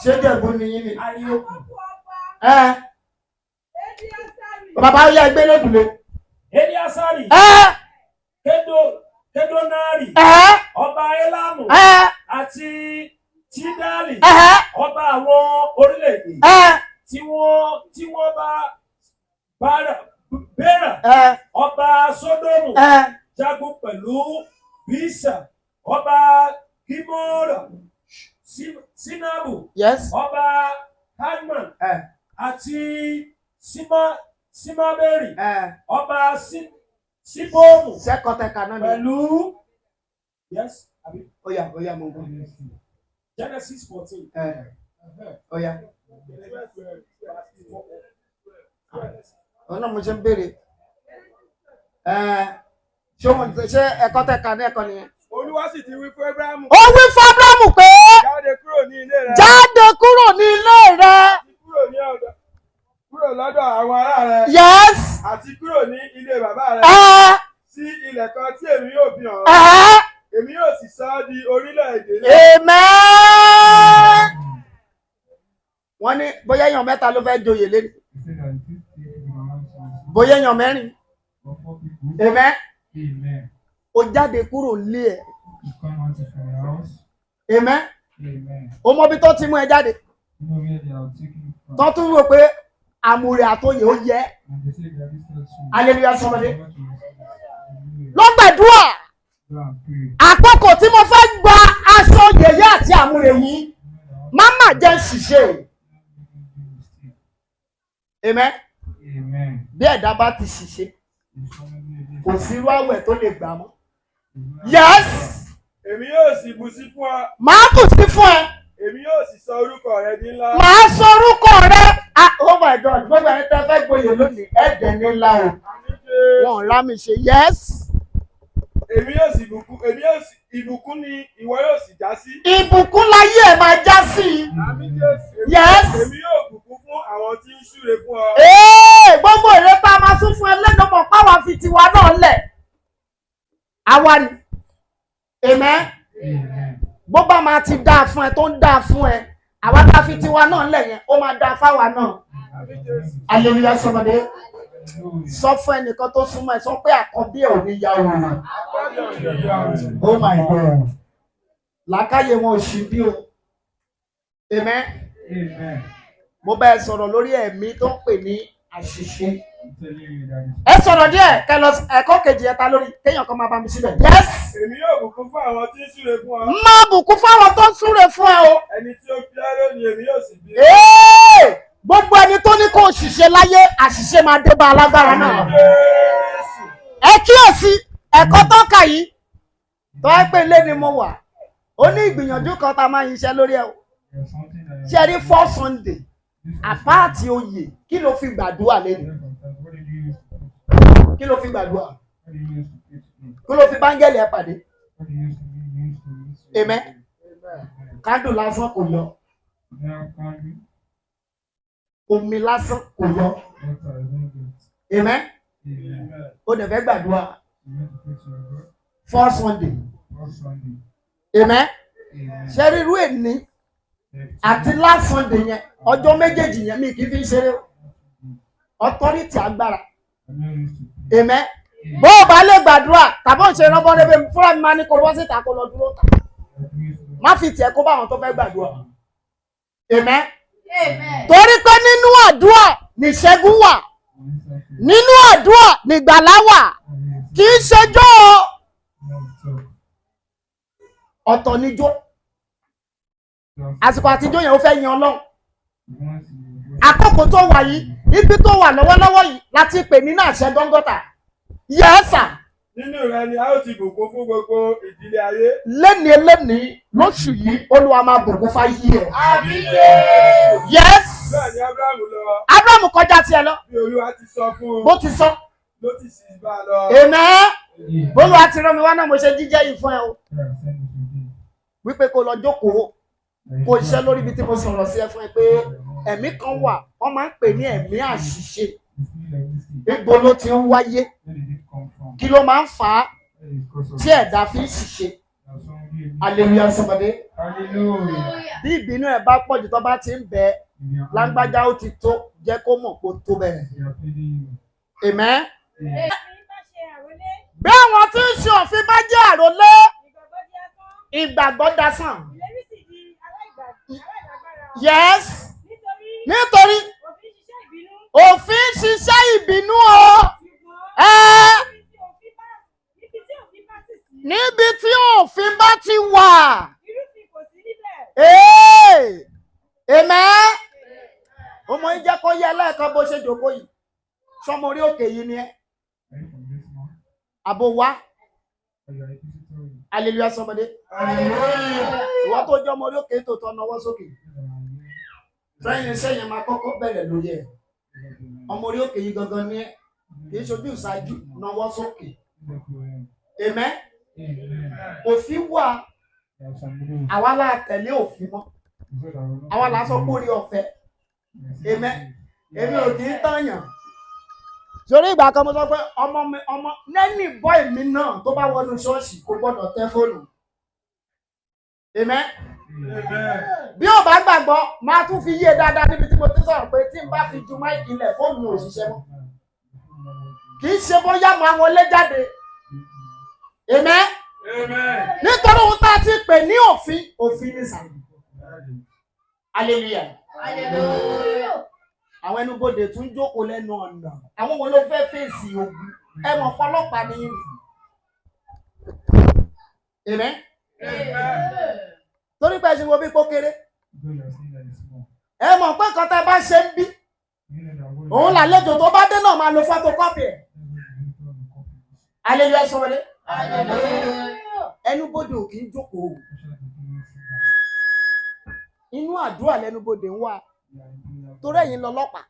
Ṣé Jẹ̀bú ni yín ni? Arioku Ẹ bàbá yẹ ẹgbẹ́ lódùlé. Eliasari Ẹ Kedonari ẹ̀hẹ́ ọba Elamu ẹ àti Tidali ẹ̀hẹ́ ọba àwọn orílẹ̀-èdè ẹ tí wọ́n bá Bera ẹ ọba Sódómù ẹ jagun pẹ̀lú Bísà ọba Gímórà Sinabu yes ọba Hadman ẹ àti Simaberi ẹ ọba Sibomu sẹ́kọ̀tẹ̀ka náà ni. pẹ̀lú yes àbí Ó yá ó yá mo ń bọ̀. Genesis 14. Ẹ ó yá. Ọ̀nà mo ṣe ń béèrè. Ẹ ṣé mo ṣe ẹ̀kọ́ tẹ̀ka ní ẹ̀kọ́ nìyẹn? Olúwa sì ti wí fún Ábúráhámù. Ó wí fún Ábúráhámù pé Jáde kúrò ní ilé rẹ. jáde kúrò ní ilé rẹ. Àti kúrò ní ọ̀dọ̀ kúrò lọ́dọ̀ àwọn ará rẹ. Yes. Àti kúrò ní ilé bàbá rẹ. Ẹ Sí ilẹ̀ kan tí èmi yóò fi hàn ọ́. ẹ Èmi yóò sì sọ ọ́ di orílẹ̀-èdè ńlá. amen. Wọ́n ní bóyá èèyàn mẹ́ta ló fẹ́ joyè lé He said that this day we are also bóyá èèyàn mẹ́rin. or four people. Amen. Amen. Ó jáde kúrò nílé ẹ̀. You come out of your house. Amen. Amen. Ó mọ ibi tó ti mú ẹ jáde. You know where they are taking you from. Tó tún rò pé àmùrè àtòyè ó yẹ. And they say that this is Hallelujah somebody. Hallelujah. Ló gbàdúrà. Go and pray. Àkókò tí mo fẹ́ gba aṣọ yẹ̀yẹ́ àti àmúre yìí, má má jẹ́ ń ṣìṣe. Amen. Amen. Bí ẹ̀dá bá ti ṣìṣe, If somebody kò sí irú àwẹ̀ tó lè gbà mọ́. Yes! Èmi yóò sì bù sí fún ọ. Màá bù sí fún ẹ, Èmi yóò sì sọ orúkọ rẹ di ńlá. màá sọ orúkọ rẹ. Ah, oh my God, gbogbo ẹni tẹ́ fẹ́ gboyè lónìí, ẹ̀jẹ̀ ní ńlá o. Àmín Jésù. Wọ́n rá mi ṣe yes. Èmi yóò sì bùkún èmi yóò sì ìbùkún ni ìwọ yóò sì já sí. Ìbùkún láyé ẹ̀ máa já sí i. Àmín Jésù. Yes. Èmi yóò bùkún fún àwọn tí ń súre fún ọ. Ee, gbogbo èrè tá a máa tún fún ẹ lẹ́nu mọ̀ páwa fi tiwa náà lẹ̀. Àwa ni. Amen. Amen. Bó bá máa ti dáa fún ẹ tó ń dáa fún ẹ, àwa tá a fi tiwa náà lẹ̀ yẹn, ó máa dáa fáwa náà. Hallelujah somebody. Sọ fún ẹnìkan tó súnmọ́ ẹ, sọ pé àkọ́bí ẹ̀ ò ní ya òun. Oh my God. Làákàyè wọn ò ṣì bí o. Amen. Amen. Mo bá ẹ sọ̀rọ̀ lórí ẹ̀mí tó ń pè ní àṣìṣe. I'm telling you that Ẹ sọ̀rọ̀ díẹ̀ kẹ lọ ẹ̀kọ́ kejì ẹ̀ta lórí kéèyàn kan máa bá mi síbẹ̀. Yes. Èmi yóò bùkún fún àwọn tí ń súre fún ọ. Máa bùkún fáwọn tó ń súre fún ẹ o. Ẹni tí ó fi ọ́ lónìí èmi yóò sì bí. Ee! Gbogbo ẹni tó ní kó ṣìṣe láyé, àṣìṣe máa dé bá alágbára náà. Jésù. Ẹ kíyèsí ẹ̀kọ́ tó kà yìí, tó ẹ pé ilé ni mo wà, ó ní ìgbìyànjú kan tá a máa ń ṣiṣẹ́ lórí ẹ o. there's something that Ṣé ẹ rí four Sunday this àpáàtì oyè, kí ló fi gbàdúrà lẹ́nu? What did you use to pray? Kí ló fi gbàdúrà? What did you use to pray today? Kí ló fi báńgẹ́lì ẹ pàdé? What did you use to use to meet? Amen. Kándù lásán kò yọ, Now candle, omi lásán kò yọ. water is not good. Amen. Amen. Ó dẹ̀ fẹ́ gbàdúrà You want to pray to your God? four Sunday. First Sunday. Amen. Amen. Ṣé rírú èní àti last Sunday yẹn, ọjọ́ méjèèjì yẹn mi kì í fi ń ṣeré o. Authority agbára. I'm not used to pray. Amen. Bó o bá lè gbàdúrà tàbí òun ṣe rọ́bọ́ rẹ́bẹ̀, fúnra mi máa ní kó bọ́ síta kó lọ dúró ta. Má fi tiẹ̀ kó bá àwọn tó fẹ́ gbàdúrà. Amen. Torí pé nínú àdúrà nìṣẹ́gun wà, nínú àdúrà nìgbàlà wà, kì í ṣejọ́ o. Ọ̀tọ̀ níjó. Àsìkò àtijọ́ yẹn, ó fẹ́ yan Ọlọ́run. Àkókò tó wà yìí, ibi tó wà lọ́wọ́lọ́wọ́ yìí láti pè nínú àṣẹ gọ́ngọ́tà. Yes sir. Nínú rẹ ni a ó ti bùkún fún gbogbo ìdílé ayé. Lénìí lénìí lóṣù yìí, Olúwa máa bùkún fáyé ẹ̀. Àmín Jésù. Yes. Bẹ́ẹ̀ ni Ábúráhámù lọ Abraham kọjá tiẹ̀ lọ. bí Olúwa ti sọ fún un Bó ti sọ. ló ti sì bá a lọ. Amen. Bólúwa ti rán mi wá náà, mo ṣe jíjẹ́ yìí fún ẹ o. Wípé kó lọ jókòó, kó iṣẹ́ lórí ibi tí mo sọ̀rọ̀ sí ẹ fún ẹ pé ẹ̀mí kan wà, wọ́n máa ń pè ní ẹ̀mí àṣìṣe. Ibo ló ti ń wáyé? Kí ló máa ń fà á tí ẹ̀dá fi ń ṣìṣe? Hallelujah somebody. Hallelujah. Bí ìbínú ẹ̀ bá pọ̀jù, tó bá ti ń bẹ lágbájá, ó ti tó, jẹ́ kó mọ̀ kó tó bẹ́ẹ̀. Amen. Bí àwọn tí ń ṣe òfin bá jẹ́ àrólé, ìgbàgbọ́ dasán. Yes. Nítorí òfin ṣiṣẹ́ ìbínú o. Ẹ níbi tí òfin bá ti wà. Ee! Amen. Ọmọ yìí jẹ́ kó yẹ lẹ́ẹ̀kan bó ṣe jòkó yìí. Sọmọ orí òkè yìí ni ẹ́. Àbò wá. Hallelujah somebody. Ìwọ tó jẹ́ ọmọ orí òkè tó tọ́, nawọ́ sókè. Sẹ́yìn sẹ́yìn máa kọ́kọ́ bẹ̀rẹ̀ lórí ẹ̀. Ọmọ orí òkè yìí gangan ni ẹ́. Kì í ṣojú ìṣáájú, nawọ́ sókè. Amen. Òfin wà, àwa la tẹ̀lé òfin mọ́. Àwa la sọ pé orí ọ̀fẹ́. Amen. Èmi ò kì í tàyàn. Sórí ìgbà kan, mo sọ pé ọmọ mi, ọmọ lẹ́nì bọ́ èmi náà tó bá wọnú ṣọ́ọ̀ṣì, kò gbọ́dọ̀ tẹ fóònù. Amen. Bí ò bá gbàgbọ́, máa tún fi yé dáadáa níbi tí mo ti sọ̀rọ̀ pé tí n bá fi ju mic lẹ̀, fóònù mi ò ṣiṣẹ́ mọ́. Kì í ṣe bóyá máa wọlé jáde. Amen. Nítorí ohun tá a ti pè ní òfin, òfin ní sàn. Hallelujah. Àwọn ẹnubodè tún jókòó lẹ́nu ọ̀nà. Àwọn wo ló fẹ́ fèsì ogun? Ẹ mọ̀ pọ́lọ́pàá ní yín. Amen. Torí pé ẹ ṣe wo bí kó kéré. Ẹ mọ̀ pé nǹkan tá a bá ṣe ń bí, òun làlejò tó bá dé náà máa lo photocopy ẹ̀. Hallelujah sọ̀rọ̀. Ẹnubodè ò kì í jókòó. Inú àdúrà lẹnubodè ń wà. Torí ẹ̀yin lọ́lọ́pàá.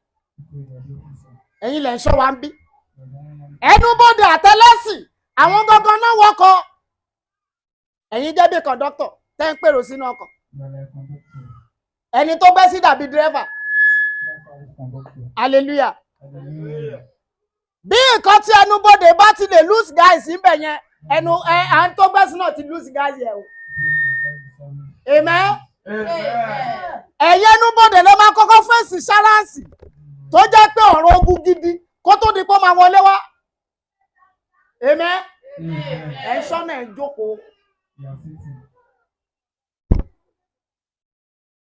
Ẹ̀yin lẹ̀ ń ṣọ́ wa ń bí. Ẹnubodè àtẹlẹ́sìn, àwọn gangan náà wọkọ̀. Ẹ̀yin jẹ́ bí kọ̀dọ́tọ̀ tẹ́ ń pèrò sínú ọkọ̀. Ẹni tó bẹ́ sí dàbí dírẹ́fà. Hallelujah. Bí nǹkan tí ẹnubodè bá ti lè lose guys níbẹ̀ yẹn, ẹnu ẹ à ń tó gbẹ́sí náà ti lose guys yẹn o. Amen. Ẹ̀yin ẹnubodè ló máa kọ́kọ́ fèsì ṣáráǹsì. Tó jẹ́ pé ọ̀rọ̀ ogun gidi kó tó di pé ó máa wọlé wá. Amen. Amen. Ẹ̀ ń sọ́nà, ẹ̀ ń jókòó. You are sitting.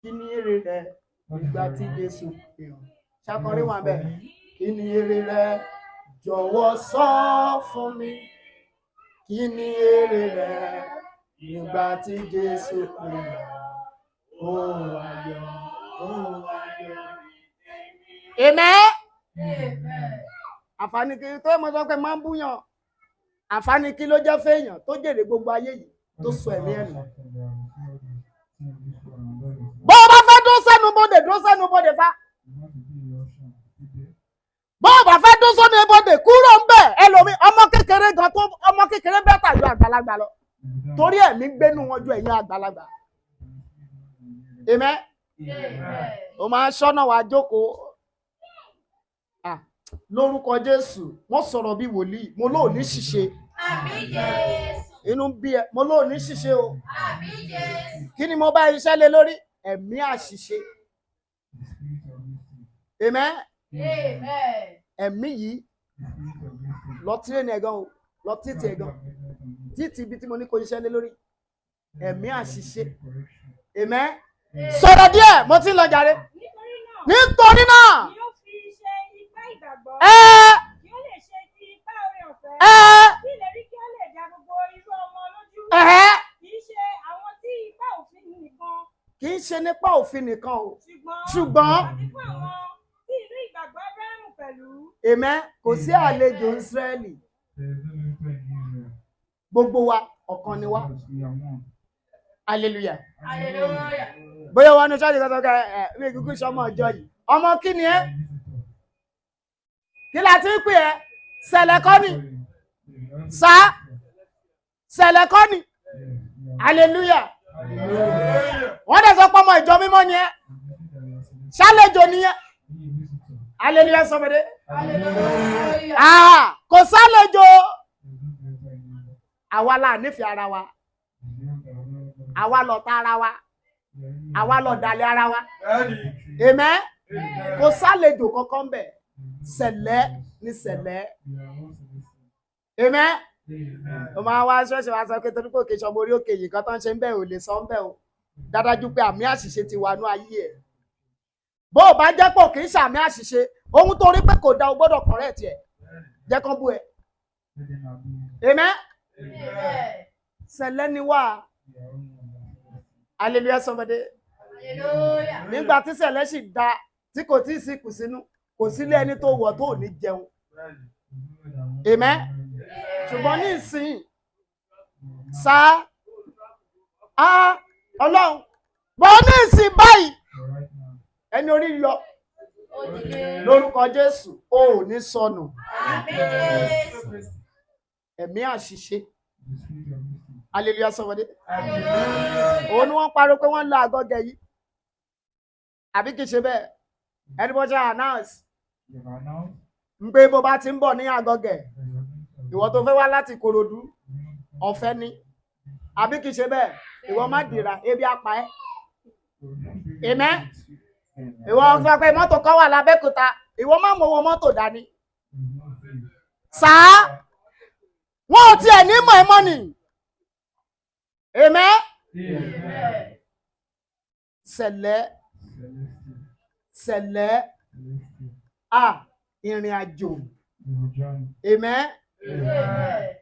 Kí ni èrè rẹ nígbà tí Jésù pè ọ́? Ṣàkọrin wà bẹ́ẹ̀. Kí ni èrè rẹ? Jọ̀wọ́ sọ fún mi. Kí ni èrè rẹ nígbà tí Jésù pè ọ́? Ó ayọ̀, ó ayọ̀. Amen. Àǹfààní kí tó mọ sọ pé máa ń búyàn. Àǹfààní kí ló jẹ́ fẹ́yàn tó jèrè gbogbo ayé yìí tó sọ ẹ̀mí ẹ̀ nù? Bó o bá fẹ́ dún sẹ́nu bodè, dún sẹ́nu bodè fa. Bó o bá fẹ́ dún sẹ́nu bodè, kúrò ń bẹ̀. Ẹlòmí, ọmọ kékeré gan tó, ọmọ kékeré better ju àgbàlagbà lọ, torí ẹ̀mí gbénú wọn ju ẹ̀yin àgbàlagbà. Amen. O máa ń ṣọ́nà wá jókòó. Ah, lórúkọ Jésù, wọ́n sọ̀rọ̀ bí wòlíì, mo lóò ní ṣìṣe. Àmín Jésù. Inú ń bí ẹ, mo lóò ní ṣìṣe o. Àmín Jésù. Kí ni mo bá iṣẹ́ lé lórí? Ẹ̀mí àṣìṣe. Amen. Amen. Ẹ̀mí yìí, lọ train ẹ̀ gan o, lọ títì ẹ̀ gan, títì ibi tí mo ní kó iṣẹ́ lé lórí, ẹ̀mí àṣìṣe. Amen. Sọ̀rọ̀ díẹ̀, mo ti ń lọ jàre. Nítorí náà Nítorí náà ni ó fi ṣe ipá ìgbàgbọ́ ẹ kí ó lè ṣe ti ipá oore ọ̀fẹ́ ẹ kí ìlérí kí ó lè dá gbogbo irú ọmọ lójú, ẹ̀hẹ́ kì í ṣe àwọn tí ipá òfin nìkan, Kì í ṣe nípa òfin nìkan o, ṣùgbọ́n ṣùgbọ́n àti fún àwọn tí inú ìgbàgbọ́ Ábúráhámù pẹ̀lú. Amen. Kò sí àlejò Ísírẹ́lì, gbogbo wa ọ̀kan ni wá. Hallelujah. Hallelujah. Bóyá wọn ní ṣọ́ọ̀ṣì kan sọ pé ẹ mi kúkú sọmọ ọjọ́ yìí, ọmọ kí ni ẹ? Kí la ti ń pè ẹ? Sẹ̀lẹ̀ kọ́ ni sá, sẹ̀lẹ̀ kọ́ ni. Hallelujah. Wọ́n dẹ̀ sọ pé ọmọ ìjọ mímọ́ ni ẹ, ṣàlejò nìyẹn. Hallelujah sọmọdé. Hallelujah. Ah, kò sálejò. Àwa la nífẹ̀ẹ́ ara wa, àwa lọ̀tá ara wa, àwa lọ̀dàlẹ̀ ara wa. Amen. Kò sálejò kankan bẹ̀, sẹ̀lẹ̀ ní sẹ̀lẹ̀. Amen. Ó máa wá ṣọ́ọ̀ṣì wa sọ pé torí pé òkè sọmọ orí òkè yìí kan tó ń ṣe ń bẹ̀ ò lè sọ ń bẹ̀ o. Dádájú pé àmì àṣìṣe ti wà ní ayé ẹ̀. Bó o bá jẹ́ pé kì í ṣàmì àṣìṣe, ohun tó rí pé kò da, o gbọ́dọ̀ correct ẹ̀, jẹ́ kán bú ẹ. Amen. Sẹ̀lẹ̀ ni wá. Hallelujah somebody. Hallelujah. Nígbà tí sẹ̀lẹ̀ sì da, tí kò tí ì sí kù sínú, kò sílé ẹni tó wọ̀ tó ò ní jẹun. Amen. Ṣùgbọ́n ní ìsìn sá á ọlọ́run bọ́ ní ìsìn báyìí, ẹni orí yọ lórúkọ Jésù, o ò ní sọnù. Àmín Jésù. Ẹ̀mí àṣìṣe. Hallelujah somebody. Òun ni wọ́n pariwo pé wọ́n ń lọ àgọ́gẹ̀ yìí, àbí kìí ṣe bẹ́ẹ̀? Ẹni bó ṣe announce ń pé bó bá ti ń bọ̀ ní àgọ́gẹ̀, ìwọ tó fẹ́ wá láti Ìkòròdú, ọ̀fẹ́ ni, àbí kìí ṣe bẹ́ẹ̀? Ìwọ má dìrà, ebi apá ẹ́. Amen. Ìwọ sọ pé mọ́tò kan wà lábẹ́kúta, ìwọ má mọ owó mọ́tò dání sáá, wọn ò tiẹ̀ ní mọ̀ ẹ́ mọ́ ni. Amen. Sẹ̀lẹ̀, sẹ̀lẹ̀ a ìrìn àjò. Amen.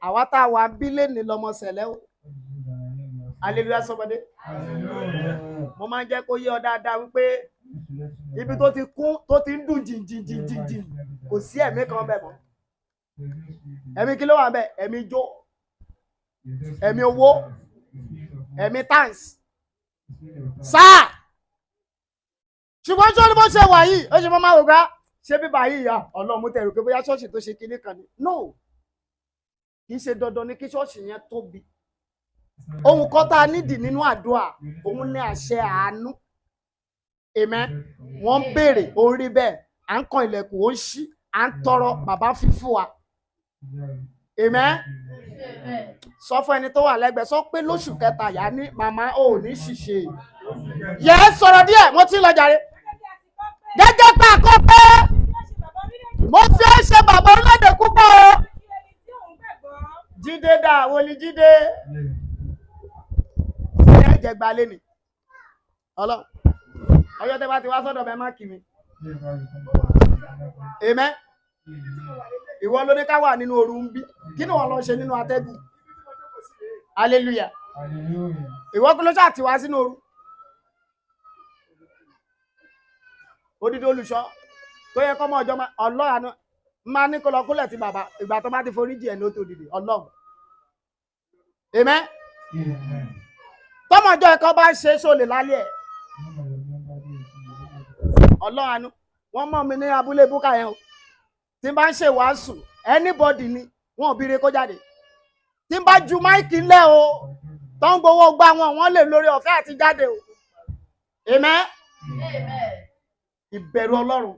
Àwa tá a wà bílẹ̀ ní lọmọ sẹ̀lẹ̀ o. Hallelujah somebody. Mo máa ń jẹ́ kó yé ọ dáadáa wípé ibi tó ti kún, tó ti ń dùn jìnjìnjìnjìn, kò sí ẹ̀mí kan bẹ̀ mọ́. Ẹ̀mí kí ló wà bẹ́ẹ̀? Ẹ̀mí jó, ẹ̀mí owó, ẹ̀mí tans sáà. Ṣùgbọ́n sọ́ni bó ṣe wà yìí, ó ṣe máa wò ká ṣé bíbá yìí yà ọlọ́run mú tẹ̀rù pé bóyá ṣọ́ọ̀ṣì tó ṣe kinní kan ni. No, kì í ṣe dandan ni kí ṣọ́ọ̀ṣì yẹn tóbi. Ohun kan tá a nídìí nínú àdúrà, òun ní àṣẹ àánú. Amen. Wọ́n ń béèrè, ó ń rí bẹ́ẹ̀, à ń kan ilẹ̀kùn, ó ń ṣí, à ń tọrọ, bàbá fi fún wa. Amen. Sọ fún ẹni tó wà lẹ́gbẹ̀ẹ́, sọ pé lóṣù kẹta yá ní màmá ò ní ṣìṣe yẹ. Sọ̀rọ̀ díẹ̀, mo ti ń lọ jàre. Gẹ́gẹ́ bí a ti kọ́ pé Gẹ́gẹ́ pé àkọ́ pé títí Mo fi ẹ́ ṣe bàbá orílẹ̀-èdè púpọ̀ o. Kí ẹni tí òun gbàgbọ́. Jídé dà, wòlíì Jídé. Ṣé ẹ jẹ gbalé ni? Ọlọ́run. Ọjọ́ tẹ́ bá ti wá sọ́dọ̀ bẹ́ẹ̀ má kí mi. Amen. Ìwọ ló ní ká wà nínú ooru ń bí. Kí ni wọ́n lọ ṣe nínú atẹ́gùn? Hallelujah. Ìwọ kí ló ṣáà ti wá sínú ooru? Odidi olùṣọ́ tó yẹ kọ́mọ ọjọ́ ọlọ́run máa ní kó lọ kúnlẹ̀ tí bàbá ìgbà tó bá ti forí jì ẹ̀ ní ó tó dìde ọlọ́run. Amen. Tọ́mọ ọjọ́ ẹ̀kọ́ bá ṣe sólè lálẹ́ ẹ̀. Ọlọ́run àánú wọ́n mọ̀ mí ní abúlé búkà yẹn o. Tí n bá ń ṣe wàásù anybody ni wọn ò bíire kó jáde. Tí n bá ju máìkì ńlẹ̀ o tó ń gbowó gbá wọn wọ́n lè lórí ọ̀fẹ́ àti jáde o. Amen. Ìbẹ̀rù Ọlọ́run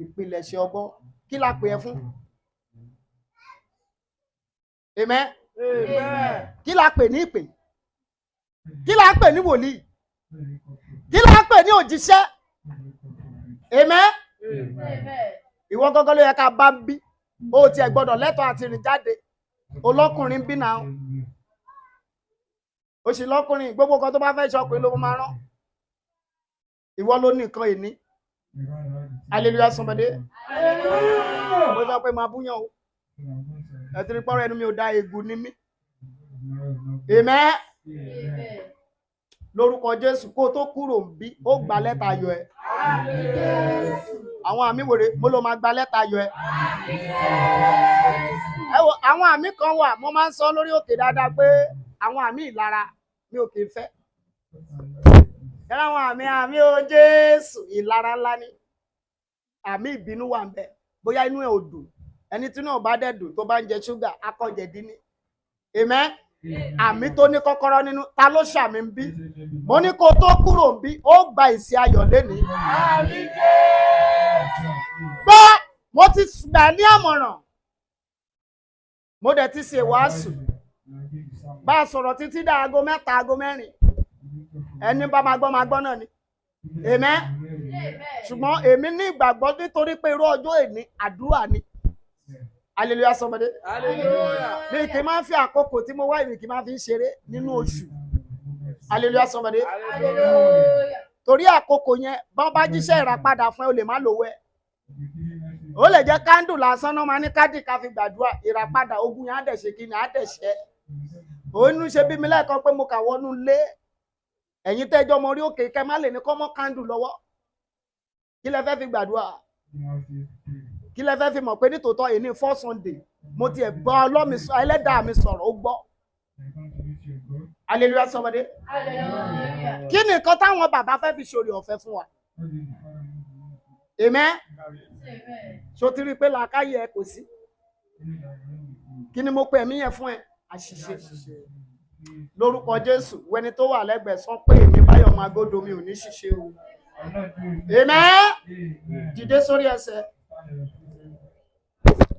ìpilẹ̀ṣẹ̀ ọgbọ́n kí la pè é fún? Amen. Kí la pè ní ìpè? Kí la pè ní wòlíì? Kí la pè ní òjíṣẹ́? Amen. Ìwọ gángan ló yẹ ká bá ń bí. O tiẹ̀ gbọ́dọ̀ lẹ́tọ̀ọ́ àti rìn jáde. Olọ́kùnrin ń bí náà. O sì lọ́kùnrin gbogbo nǹkan tó bá fẹ́ ṣọkùnrin ló máa rán. Ìwọ ló ní nǹkan ìní. Hallelujah somebody. Mo sọ pé máa búyàn o. Ẹ ti rí pọ́nrọ́ ẹnu mi ò da ègún ní mí. Amen. Lórúkọ Jésù kó o tó kúrò ń bí ó gba lẹ́tà ayọ̀ ẹ. Àwọn àmì wèrè mo ló máa gba lẹ́tà ayọ̀ ẹ. Ẹ wo àwọn àmì kan wà mo máa ń sọ lórí òkè dáadáa pé àwọn àmì ìlara mi ò kì í fẹ́. Ẹ láwọn àmì àmì o Jésù ìlara ńlá ni. Àmì ìbínú wà ń bẹ bóyá inú ẹ ò dùn ẹni tí náà bá dẹ̀ dùn tó bá ń jẹ ṣúgà akọ̀jẹ̀dí ni. Amen. Àmì tó ní kọ́kọ́rọ́ nínú ta ló ṣàmì ń bí? Mo ní kó tó kúrò ń bí ó gba ìsì ayọ̀ lénìí. Gbọ́ mo ti gbà ní àmọ̀ràn mo dẹ̀ ti ṣe wàásù bá a sọ̀rọ̀ títí dá aago 3 aago 4 ẹni bá máa gbọ́ máa gbọ́ náà ni. Amen. Ṣùgbọ́n èmi ní ìgbàgbọ́ nítorí pé irú ọjọ́ èní àdúrà ni. Hallelujah somebody. Mi kì í máa ń fi àkókò tí mo wá ìwé kì í máa fi ń ṣeré nínú oṣù. Hallelujah somebody. Torí àkókò yẹn bọ́n bá jíṣẹ́ ìràpadà fún ẹ o lè má lówó ẹ. Ó lè jẹ́ kándù lásán náà máa ní káàdì ká fi gbàdúrà ìràpadà ogun yẹn á dẹ̀ ṣe kí ni á dẹ̀ ṣẹ́. Òun ṣe bí mi lẹ́ẹ̀kan pé mo kà wọnú lé ẹ̀yin tẹ́jọ́ mọ orí òkè kẹ́ má lè ní kọ́ mọ́ kándù lọ́wọ́. Kí lẹ fẹ́ fi gbàdúrà? Kí lẹ fẹ́ fi mọ̀ pé nítòótọ́ èní four Sunday mo tiẹ̀ bá ọlọ́mi ẹlẹ́dàá mi sọ̀rọ̀ ó gbọ́. Hallelujah somebody. Kí ni nǹkan táwọn bàbá fẹ́ fi ṣòrè ọ̀fẹ́ fún wa? Amen. Ṣó ti rí i pé làákàyè ẹ kò sí? Kí ni mo pe ẹ̀mí yẹn fún ẹ? Àṣìṣe. Lórúkọ Jésù, wẹni tó wà lẹ́gbẹ̀ẹ́ sọ pé èmi Báyọ̀ máa gódo mi ò ní ṣìṣe o. Amen. Dìde sórí ẹsẹ̀.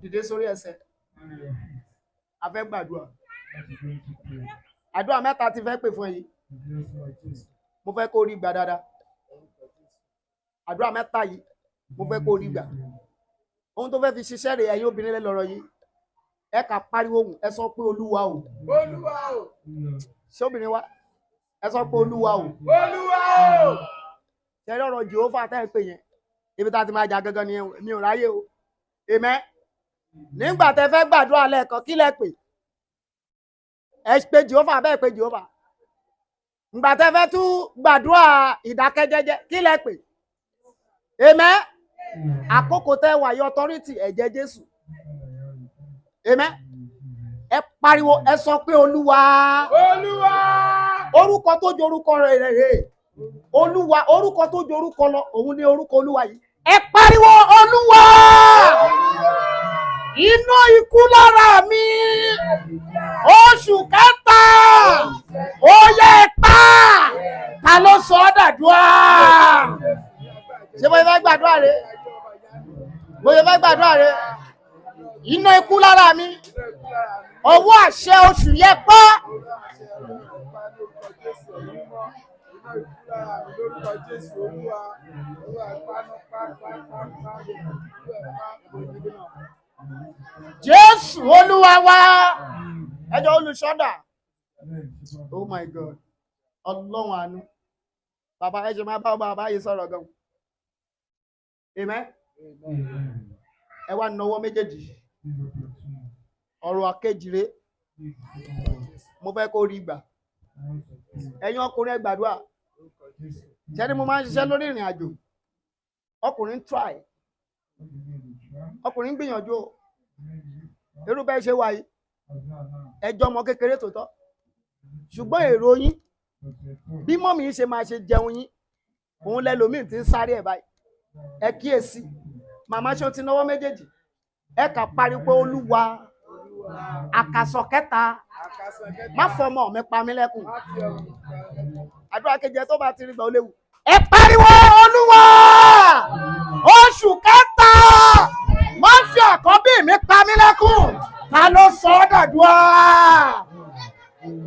Dìde sórí ẹsẹ̀. A fẹ́ gbàdúrà. Àdúrà mẹ́ta ti fẹ́ pè fún ẹ yìí. Mo fẹ́ kó rí gbà dáadáa. Àdúrà mẹ́ta yìí mo fẹ́ kó rí gbà. Ohun tó fẹ́ fi ṣiṣẹ́ rẹ̀ ẹ̀yin obìnrin lẹ́ lọ́rọ̀ yìí. Ẹ kà pariwo ohùn ẹ sọ pé Olúwa o. Olúwa o. Ṣé obìnrin wa? Ẹ sọ pé Olúwa o. Olúwa o. Ṣé ẹ lọ́rọ̀ Jèhófà tẹ́ ẹ pè yẹn? Ibi tá a ti máa jà gangan ni mi ò ráyè o. Amen. Nígbà tẹ́ fẹ́ gbàdúrà lẹ́ẹ̀kan kí lẹ pè? Ẹ pè Jèhófà bẹ́ẹ̀ pè Jèhófà. Ìgbà tẹ́ fẹ́ tún gbàdúrà ìdákẹ́jẹ́jẹ́ kí lẹ pè? Amen. Àkókò tẹ́ wà yọ authority ẹ̀jẹ̀ Jésù. Amen. Ẹ pariwo ẹ sọ pé Olúwa. Olúwa. Orúkọ tó ju orúkọ rẹ̀ rẹ̀ rẹ̀. Olúwa orúkọ tó ju orúkọ lọ òun ni orúkọ Olúwa yìí. Ẹ pariwo Olúwa. Iná ikú lára mi. Oṣù kẹta. Ó yẹ pa. Ta ló sọ ọ́ dàdúrà? Ṣé mo fẹ́ gbàdúrà rẹ̀? Mo fẹ́ gbàdúrà rẹ̀? Iná ikú lára mi. Ọwọ́ àṣẹ oṣù yẹ pa. Iná ikú lára mi lórúkọ Jésù Olúwa. Olúwa paná pa pa pa pa. Ikú ẹ̀ pa. Jésù Olúwa wa. Ẹjọ́ olùṣọ́dà. Oh my God. Ọlọ́run àánú. Bàbá ẹ ṣe máa bá bàbá yìí sọ̀rọ̀ gan. Amen. Ẹ wá nawọ́ méjèèjì. Ọ̀rọ̀ àkejìrè. Mo fẹ́ kó rí gbà. Ẹ̀yin ọkùnrin ẹ gbàdúrà. Ṣé ni mo máa ń ṣiṣẹ́ lórí ìrìn àjò? Ọkùnrin ń try. Ọkùnrin ń gbìyànjú o. Irú bẹ́ẹ̀ ṣe wà yìí. Ẹjọ́ ọmọ kékeré tòótọ́. Ṣùgbọ́n èrò yín, bí mọ́mì yín ṣe máa ṣe jẹun yín, òun lẹ́lòmíì ti ń sáré ẹ̀ báyìí. Ẹ kíyèsí, màmá ṣé o ti náwó méjèèjì? Ẹ kà pariwo Olúwa, àkàsọ̀ kẹta, Àkàsọ̀ kẹta. má fọmọ mi pa mí lẹ́kùn. Má fi ọmọ mi pa mí lẹ́kùn. Àdúrà kejì ẹ tó bá ti rí gbà ó léwu. Ẹ pariwo Olúwa, oṣù kẹta, má fi àkọ́bí mi pa mí lẹ́kùn. Ta ló sọ ọ́ dàdúrà?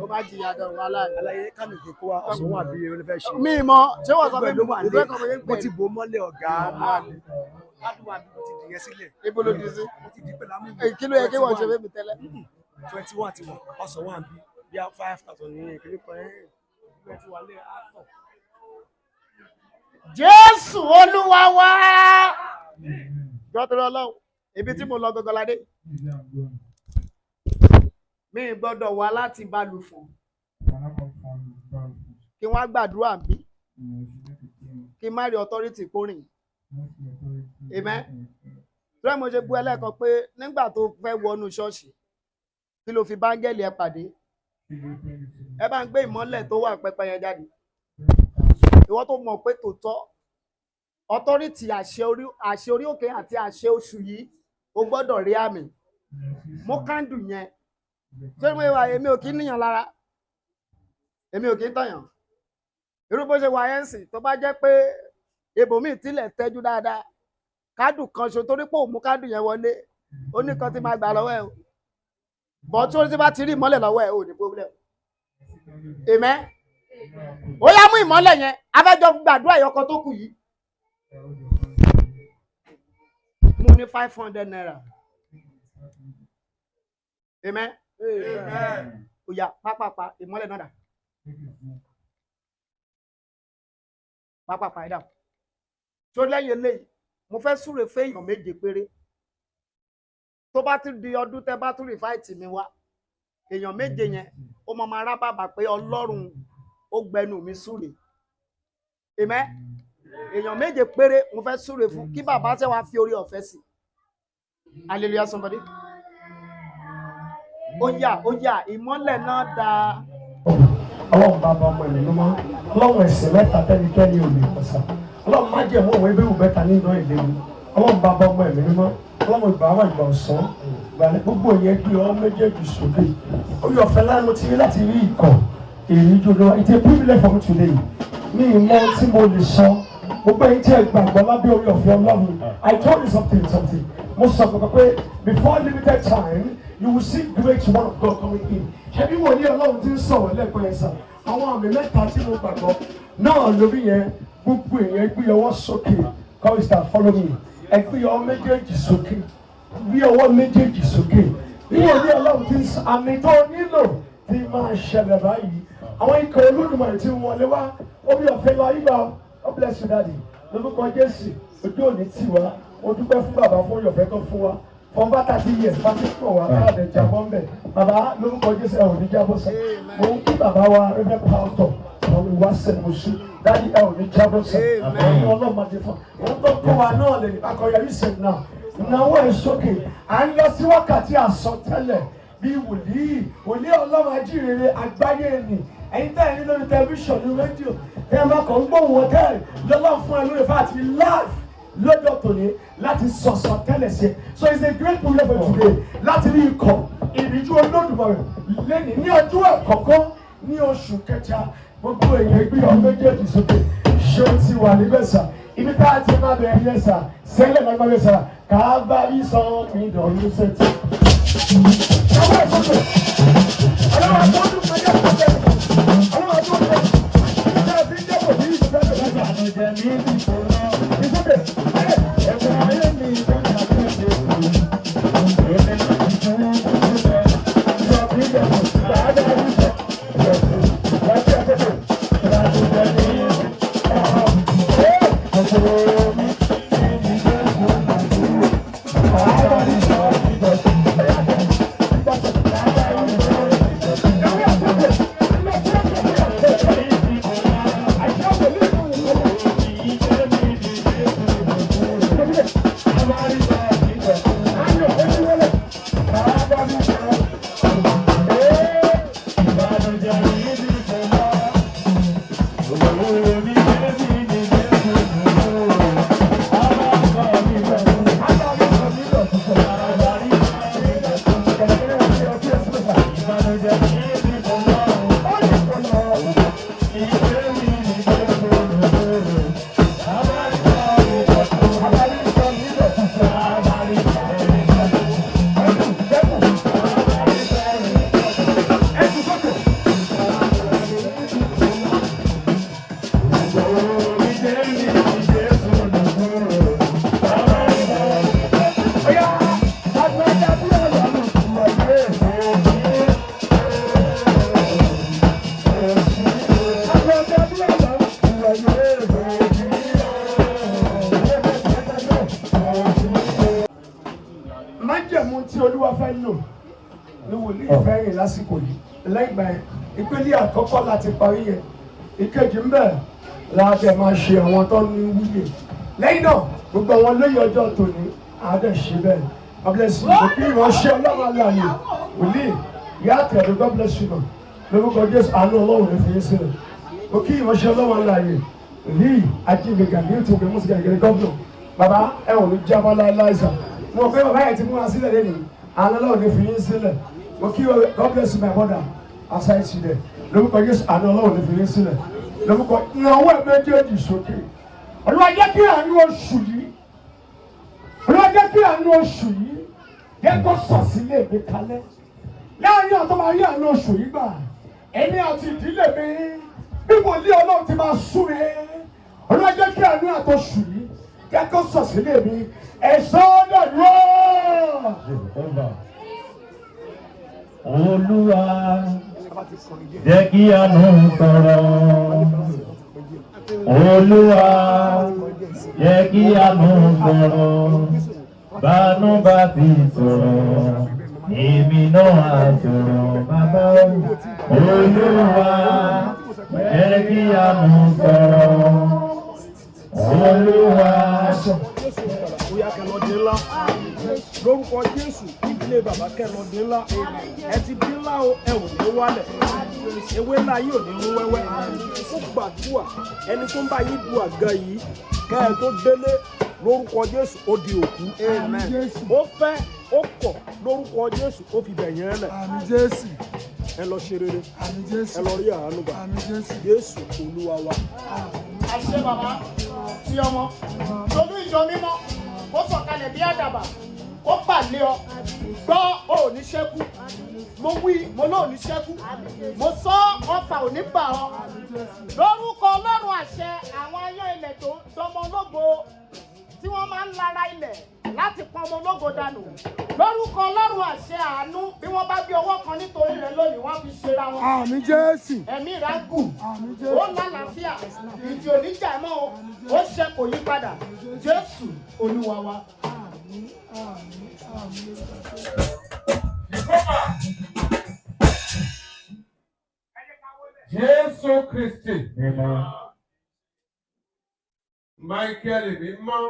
Ó bá jìyà gan wàhálà. Àlàyé kánò kí kó wa ọ̀sán wà bí eré fẹ́ ṣe. Mi mọ, ṣé wọ́n sọ Gbogbo ẹ̀ fún ló mi? wà Ìfẹ́ ní kan mo yé ń mo pè ti é. bò mọ́lẹ̀ ọ̀gá. Kádùn wà bí mo ti dìyẹn sílẹ̀. Ibo ló di sí? Mo ti di pẹ̀lú amúlò. Kí ló yẹ kí wọ́n ṣe fún mi tẹ́lẹ̀? 21 ti wà, ọ̀sán wà bí bí a 5,000 ní ìkíní kan ẹ̀ ẹ̀ ti wà lé àtọ̀. Jésù Olúwa wa. Jọ́tọ̀rọ̀ Ọlọ́run, ibi tí mo lọ gangan la dé. Mi ì gbọ́dọ̀ wá láti Balùfọ̀n kí wọ́n á gbàdúrà bí kí n má rí authority kórìn. Amen. Tọ́lá mo ṣe bú ẹlẹ́ẹ̀kan pé nígbà tó fẹ́ wọnú ṣọ́ọ̀ṣì kí ló fi báńgẹ́lì ẹ pàdé? Ẹ bá ń gbé ìmọ́lẹ̀ tó wà pẹpẹ yẹn jáde. Ìwọ tó mọ̀ pé tòótọ́ authority àṣẹ orí òkè àti àṣẹ oṣù yìí o gbọ́dọ̀ rí àmì. Mú kándù yẹn. Ṣé mo wà èmi ò kí ń níyàn lára? Èmi ò kí ń tọ̀yàn. Irú bó ṣe wà yẹn sìn tó bá jẹ́ pé ibòmíì tilẹ̀ tẹ́jú dáadáa kádù kan ṣo torí pé òun mú kádù yẹn wọlé ó ní kan tí máa gbà lọ́wọ́ ẹ̀ o bọ̀ tí ó ti bá ti rí ìmọ́lẹ̀ lọ́wọ́ ẹ̀ ò ní problem. Amen. Ó yá mú ìmọ́lẹ̀ yẹn afẹ́jọ́ gbàdúrà ẹ̀yọkọ tó kù yìí. Mú ní ₦500. Amen. Ó yá pápápá ìmọ́lẹ̀ náà dà. Pápápá ẹ̀dá. Tó lẹ́yìn eléyìí mo fẹ́ súre fẹ́yàn méje péré. Tó bá tún di ọdún tẹ́ bá tún rìfáìtì mi wá, èèyàn méje yẹn ó mọ máa rá bàbà pé Ọlọ́run ó gbẹnu mi súre. Amen. Èèyàn méje péré mo fẹ́ súre fún kí bàbá tẹ́ wá fi orí ọ̀fẹ́ sí. Hallelujah somebody. Ó yá ó yá ìmọ́lẹ̀ náà dáa. Ọlọ́run bàbá ọmọ ẹ̀mí mímọ́, Ọlọ́run ẹ̀sìn mẹ́ta tẹ́nikẹ́ni ò lè pọ̀sà, Ọlọ́run má jẹ̀mú òun ebéwù mẹ́ta nínú ìléwu, Ọlọ́run bàbá ọmọ ẹ̀mí mímọ́, Ọlọ́run ìgbà wà ìgbà ọ̀sán, ìgbà ní gbogbo yẹn gbé ọ méjèèjì sókè. Orí ọ̀fẹ́ lánàá ti rí láti rí ikọ̀ èyí jòló. It's a privilege for me today. Mi ì mọ tí mo lè sọ. Gbogbo ẹ̀yin tí ẹ gbàgbọ́ lábẹ́ orí ọ̀fẹ́ Ọlọ́run. I told you something something. Mo sọ fún ọ pé before limited time you will see great one of God coming in. Ṣebí wòlíì Ọlọ́run ti ń sọ̀rọ̀ lẹ́ẹ̀kan yẹn sà. Àwọn àmì mẹ́ta tí mo gbàgbọ́ náà lórí yẹn gbogbo èèyàn gbé ọwọ́ sókè. Come star follow me. Ẹ gbé ọwọ́ méjèèjì sókè. Gbé ọwọ́ méjèèjì sókè. Bí wòlíì Ọlọ́run ti ń sọ àmì tó nílò ti máa ṣẹlẹ̀ báyìí. Àwọn ikọ̀ Olódùmarè ti wọlé wá. Omi ọ̀fẹ́ lọ yíba. God bless you daddy. Lórúkọ Jésù, ojú òní tì wá. Mo dúpẹ́ fún bàbá fún ọ̀fẹ́ tó fún wa. For over 30 years, bá ti pọ̀ wá káàdì jábọ́ ń bẹ̀. Bàbá lórúkọ Jésù ẹ̀ ò ní jábọ́ sẹ́. Mo ń kí bàbá wa Reverend Pastor àwọn ìwáṣẹ̀ mọ̀ṣú. Daddy ẹ̀ ò ní jábọ́ sẹ́. Àwọn ọlọ́mọdé fún. Wọ́n tó kọ́ wa náà lè akọ̀yà yìí sẹ̀ náà. Ìnáwó ẹ̀ sókè. À ń lọ sí wákàtí àsọtẹ́lẹ̀ bí wòlíì wòlíì Ọlọ́run ajíhìnrere àgbáyé ni. Ẹ̀yin tẹ́ ẹ̀ ní lórí tẹlifíṣàn ní rédíò tẹ́ ẹ máa kàn ń gbóhùn wọn tẹ́ ẹ̀ lọ́lọ́ fún ẹ lórí fáàtì live lọ́jọ́ tòní láti sọ̀sọ̀ tẹ́lẹ̀ sí ẹ. So it's a great privilege for today láti rí ikọ̀ ìríjú Olódùmarè lẹ́nìí ní ọjọ́ àkọ́kọ́ ní oṣù kẹta. Gbogbo èèyàn gbé ọ méjèèjì sókè. Ṣé o ti wà níbẹ̀ sà? Ibi tá a ti máa bẹ̀rẹ̀ yẹn sà, sẹ́lẹ̀ lágbàá bẹ̀ sà, Calvary sọ mí dọ̀rú sẹ́tì. Ọwọ́ ẹ̀ sókè. Ọlọ́run àti ọdún mẹ́jọ sókè. Ọlọ́run àti ọdún mẹ́jọ. Májẹ̀mú tí Olúwa fẹ́ lò ní wòlíì fẹ́ rìn lásìkò yìí. Lẹ́gbàá yẹn, ìpele àkọ́kọ́ láti parí yẹn. Ìkejì ń bẹ̀ láti máa ṣe àwọn tó ní wúyè. Lẹ́yìn náà, gbogbo àwọn lóye ọjọ́ tòní, àádọ́ ṣe bẹ́ẹ̀. God bless you. Mo kí ìránṣẹ́ Ọlọ́run alààyè wòlíì ìyá àtẹ̀dọ̀, God bless you ma. Lórúkọ Jésù, àánú Ọlọ́run ló fi yín sílẹ̀. Mo kí ìránṣẹ́ Ọlọ́run alààyè wòlíì ajínigbà ní ètò ìgbẹ́ mọ́síkà ìgbẹ́ gọ́ọ̀nà. Bàbá ẹ ò ní jábọ́ láéláé sà. Mo rò pé bàbá yẹn ti múra sílẹ̀ lẹ́nu. Àánú Ọlọ́run ló fi yín sílẹ̀. Mo kí God bless you, my brother, aside you there. Lórúkọ Jésù, àánú Ọlọ́run ló fi yín sílẹ̀. Lórúkọ ìrànwọ́ ẹ̀ méjèèjì sókè. Olúwa jẹ́ kí àánú oṣù yìí, Olúwa jẹ́ kí àánú oṣù yìí jẹ́ kó sọ̀ sílé mi kalẹ̀. Láàárín àtọ́ máa rí àánú oṣù yìí gbà, èmi àti ìdílé mi, bí wòlíì Ọlọ́run ti máa súre. Olúwa jẹ́ kí àánú àtọ̀ṣù yìí jẹ́ kó sọ̀ sílé mi. Ẹ̀sọ́ dàdúrà. Olúwa jẹ́ kí àánú sọ̀rọ̀. Olúwa jẹ́ kí àánú sọ̀rọ̀. Bánú bá ti sọ̀rọ̀, èmi náà á sọ̀rọ̀ bàbá o. Olúwa jẹ́ kí àánú sọ̀rọ̀. Olúwa. Bóyá kẹlọ́dé ńlá lórúkọ Jésù, ìdílé bàbá kẹlọ́dé ńlá. Ẹ ti dín ńlá o, ẹ ò ní wálẹ̀, ewé ńlá yìí ò ní rún wẹ́wẹ́. Ó gbàdúrà, ẹni tó ń bá yín du àga yìí kẹ́ ẹ tó délé, lórúkọ Jésù, ó di òkú. Ó fẹ́ ó kọ̀, lórúkọ Jésù, ó fi bẹ̀yẹn lẹ̀. Ẹ lọ ṣe rere, ẹ lọ rí àánú gbà. Jésù Olúwa wa. Àṣẹ bàbá tí ọmọ tolú ìjọ mímọ́ kó sọ̀kalẹ̀ bí àdàbà kó pàlẹ́ ọ gbọ́. Ò ní ṣẹ́kù, mo wí, mo lóò ní ṣẹ́kù, mo sọ ọfà ò ní bà ọ́ lórúkọ Ọlọ́run. Àṣẹ àwọn ayán ilẹ̀ tó dọmọ ológo tí wọ́n máa ń lara ilẹ̀ láti pọn ọmọ ológo dànù, lórúkọ Ọlọ́run, àṣẹ àánú, bí wọ́n bá gbé ọwọ́ kan nítorí rẹ̀ lónìí, wọ́n á fi ṣera wọn. Àmín Jésù. Ẹ̀mí rẹ̀ á gùn. Àmín Ó Jésù. lálàáfíà, ìdí oníjà mọ́ o, ó ṣe kò yí padà. Jésù Olúwa wa. Àmín, àmín, àmín lórúkọ Jésù. Jésù Kristi. Michael mímọ́.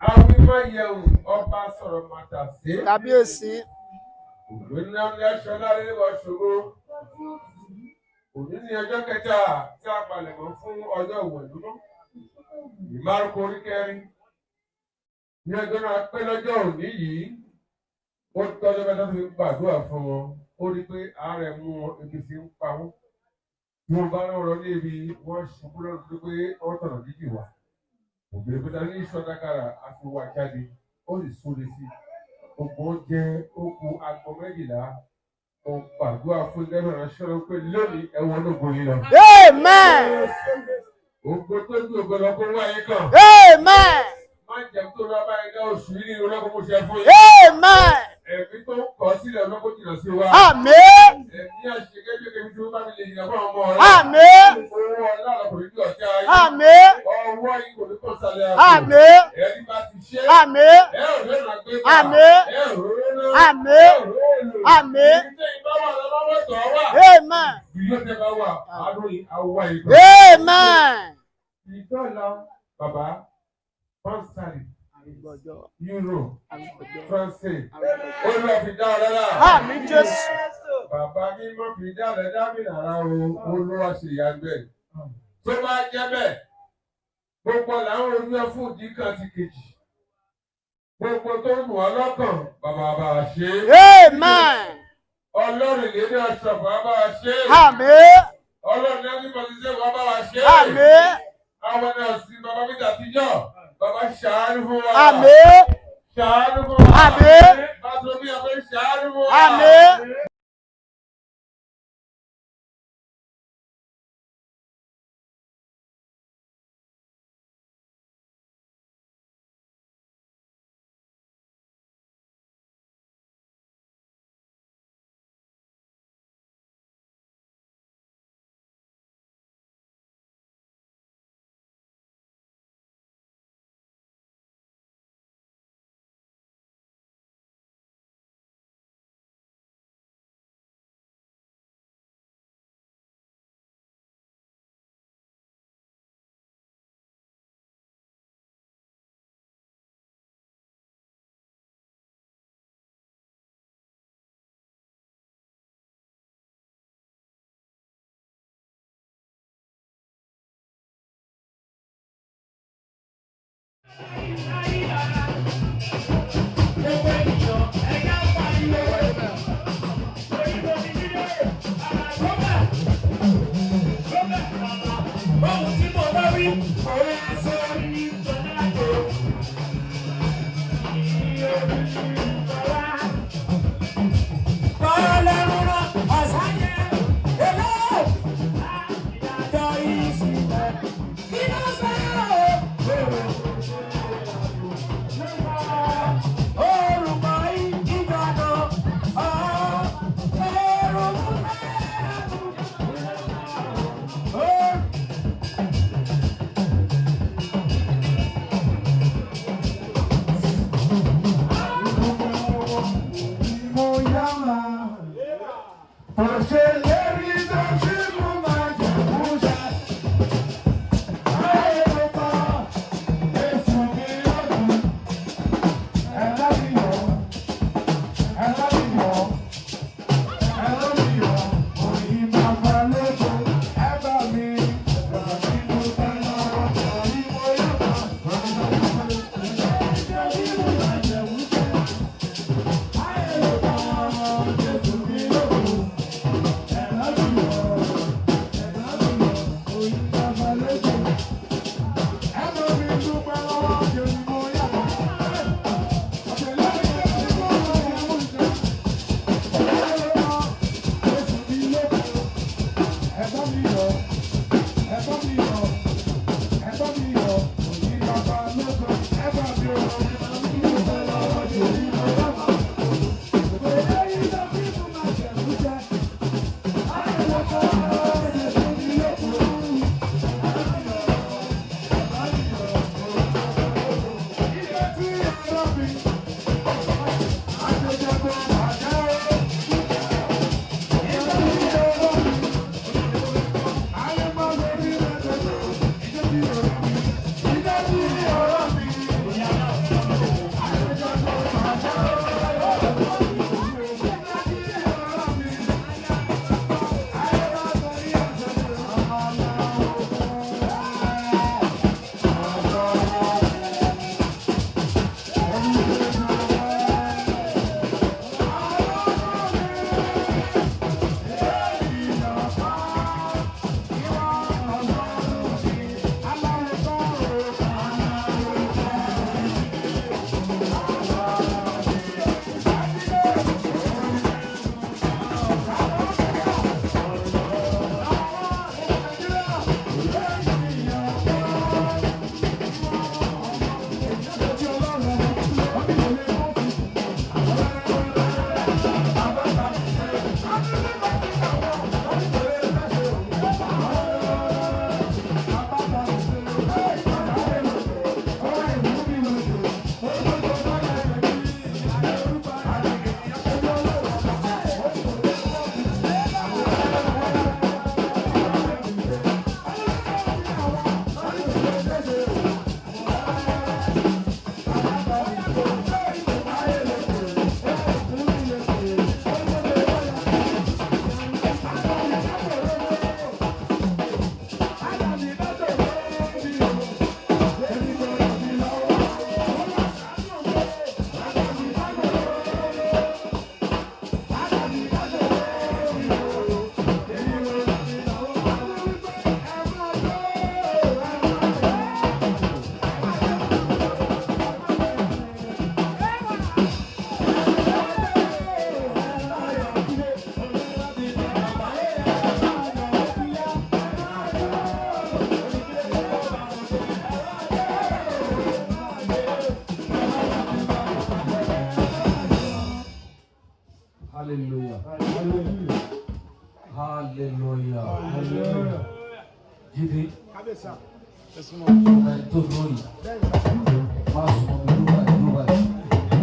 Awímáyẹ̀wò ọba sọ̀rọ̀ màtàsé. Kábíyèsí. Ògbóni ní aṣọlá lẹ́wọ̀ ṣòro. Òní ní ọjọ́ kẹta tí a palẹ̀mọ́ fún ọjọ́ ìwẹ̀lúmọ́. Ìmárùkù orí kẹrin. Ní ọjọ́ náà pé lọ́jọ́ òní yìí, ó tọ́jọ́ mẹ́ta tó fi ń gbàdúrà fún wọn. Ó rí i pé àárẹ̀ mú wọn, ebi sì ń pa wọ́n. Bí wọ́n bá rán wọn lọ ní ibi, wọ́n ṣubú lọ́dún tó pé wọ́n tọ̀nà jíjì wá. Òbí pété ní sọdákàrà àti wà jáde, ó sì súnlé sí i. Ògùn jẹ okùn aago 12. Mo gbàdúrà fún ẹgbẹ́ ìránṣẹ́ lọ pé lónìí ẹ wọ ológun yìí lọ. Amen. Ògo tó ju ògo lọ kó wá yín kàn. Amen. Má jẹ́ tó lọ bá yín dá oṣù yìí ní olóko mo ṣe fún yín. Amen. Ẹ̀mí tó ń kọ̀ sílẹ̀ olóko jìnnà sí wa. Àmín. Ẹ̀mí àṣekẹ́jọ́kẹ́ fi tí wọ́n bá mi lè jìnnà fún ọmọ rẹ̀. Àmín. Owó ọlá ọkùnrin ní ọ̀tí ayé. Àmín. Ọwọ́ yìí kò ní kó sálẹ̀ àpò. Àmín. Ẹni bá ti ṣe. Àmín. Ẹ ò lè rà gbé gbà. Àmín. Ẹ ò rówó ná. Àmín. Ẹ ò rówó lò. Àmín. Ibi tẹ́ ìbá wà lọ́wọ́ tọ̀ wà. Amen. Ìlú tẹ́ bá wà, àánú yìí á wá yìí kan. Amen. Ìdọ́là bàbá pọ́ńsálì euro France olúwa fi dá ọ lọ́lá. Àmín Jésù. Bàbá mímọ́ fi dá rẹ̀ dá mi lára o, olúwa ṣe ìyanu ẹ̀. Tó bá jẹ́ bẹ́ẹ̀, gbogbo là ń ronú ẹ fún ìdí kan ti kejì. Gbogbo tó ń wọ́n lọ́kàn, bàbá bá a ṣe é. Amen. Ọlọ́run ìlérí ọ̀ṣọ́ bàbá bá a ṣe é. Àmín. Ọlọ́run ní ẹni bọ̀dé ṣe bàbá wa ṣe é. Àmín. Àwọn náà sí bàbá mi tàtijọ́, bàbá ṣàánú fún wa. Àmín. Ṣàánú fún wa. Àmín. Bàtò mi àfẹ́ ṣàánú fún wa. Àmín. Jídé, ọmọ ẹni tó dúró yìí, má sùn mọ́ mi dúró báyìí, dúró báyìí,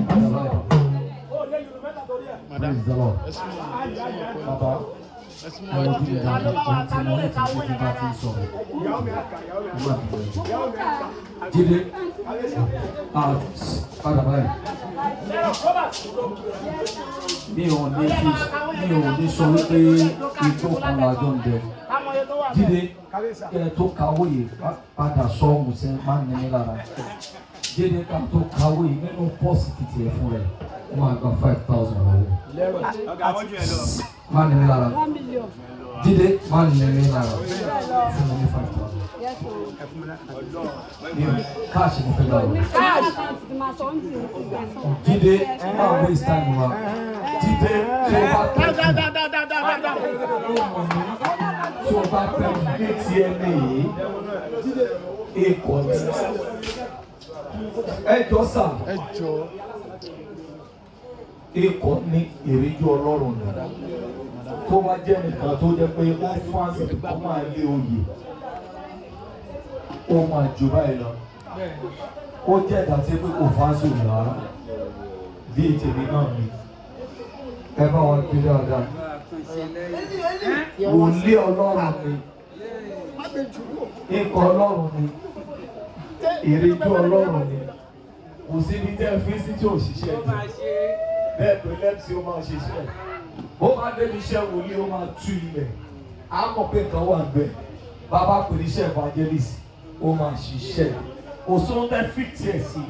padà báyìí. Praise the Lord. Bàbá, ẹ wojú mi dáadáa, ohun tí mo ní ti ṣe tí bá ti ń sọ̀rọ̀. Ẹ má bínú. Jídé, padà báyìí. Mi ò ní fi mi ò ní sọ wípé igbó kan la jọ ń bẹ. Jídé, kẹ ẹ tó kawó yìí padà sọ ohun sẹ má ní mi lára. Jídé ká tó kawó yìí nínú pọ́ọ̀sì títì ẹ̀ fún rẹ̀, ó máa gba 5,000 lọ́wọ́. Má ní mi lára. Jídé má ní mi lára. Fún mi ní 5,000. Káàṣì mo fẹ́ gbà lọ. Jídé má waste time wa. Jídé tó bá pẹ́ jù tó bá pẹ́ jù ní tiẹ̀ nìyí ikọ̀ ní. Ẹ jọ sà. Ikọ̀ ní ìríjú Ọlọ́run nù. Tó bá jẹ́ nìkan tó jẹ́ pé ó fáǹsì tó máa lé oyè, ó máa jù báyìí lọ. Ó jẹ́ ẹ̀dá tí pé kò fáǹsì òyìn rárá. Bí tèmi náà ni. Ẹ bá wọn gbé dáadáa. Wòlíì Ọlọ́run ni. Ikọ̀ Ọlọ́run ni. Ìríjú Ọlọ́run ni. Kò sí ní tẹ́ fi sí tí ò ṣiṣẹ́ jù. Bẹ́ẹ̀ pé lẹ́psì ó máa ṣiṣẹ́. Bó bá débi iṣẹ́ wòlíì ó máa tú ilẹ̀. Á mọ̀ pé nǹkan wà ń bẹ̀. Bàbá pè ní iṣẹ́ evangelist ó máa ṣiṣẹ́. Kò sóhun tẹ́ fìtì ẹ̀ sí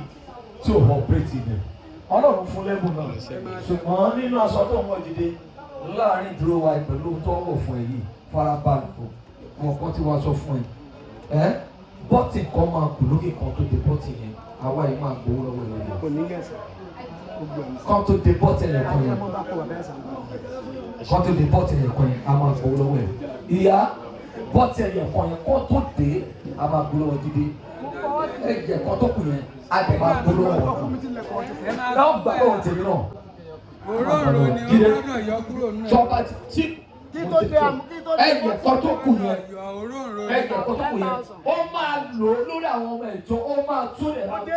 tí ò operate ilẹ̀. Ọlọ́run fún lẹ́bùn náà. Ṣùgbọ́n nínú aṣọ tó ń wọ̀ jíde láàrin ìdúró wa pẹ̀lú tó ń wọ̀ fún ẹ yìí farabalẹ̀ o. Wọn kàn tí wàá sọ fún ẹ. Ẹ́ bọ́tì kan máa kù lókè kan tó de bọ́tì yẹn. Àwa yìí máa gbowó lọ́wọ́ ẹ̀ lọ́wọ́. Kan tó de bọ́tì yẹn kan yẹn. Kan tó de bọ́tì yẹn kan yẹn a máa gbowó lọ́wọ́ ẹ̀. Ìyá bọ́tì yẹn kan yẹn kan tó de a máa gbowó lọ́wọ́ Jídé. Ẹ̀jẹ̀ kan tó kù yẹn a dẹ̀ máa gbowó lọ́wọ́ wọn. Náà gbà lọ́wọ́ tèmi náà. Òróró ni ó gbọ́dọ̀ yọ kúrò nínú ẹ̀. Tọ́ba tí ẹ̀jẹ̀ kan tó kù yẹn ẹ̀jẹ̀ kan tó kù yẹn ó máa lò ó lórí àwọn ọmọ ìjọ, ó máa tú lè máa tú,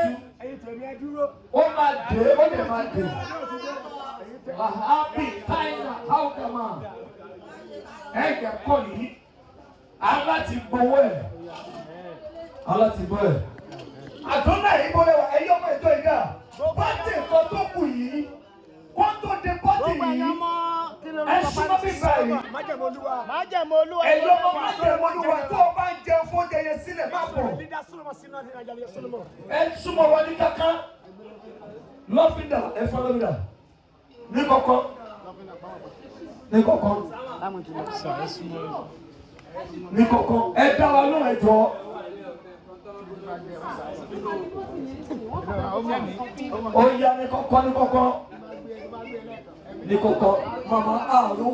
ó máa dé, ó lè máa dé. Wàhábì táìnà áwùkàmà ẹ̀jẹ̀ kọ́ yìí aláti gbowó ẹ̀ aláti gbowó ẹ̀. Àdúrà yìí bọ́lẹ̀ wá ẹ̀yọ́ ọmọ ìjọ ìdá bọ́tì kan tó kù yìí kó tó de bọ́tì yìí ẹ súnmọ́ bí báyìí. Ẹ̀yọ́ ọmọ májẹ̀mú Olúwa tó o bá ń jẹun fún oúnjẹ yẹn sílẹ̀ má bọ̀. Ẹ súnmọ́ wọn ní kankan. Lọ́fíńdà ẹ fọ́ lọ́fíńdà ní kọ̀kọ́ ní kọ̀kọ́ ní kọ̀kọ́ ẹ dá wa lóhùn ẹ jọ̀ọ́. Ó yá ní kọ̀kọ́ ní kọ̀kọ́ ní kọ̀kọ́ màmá àrùn.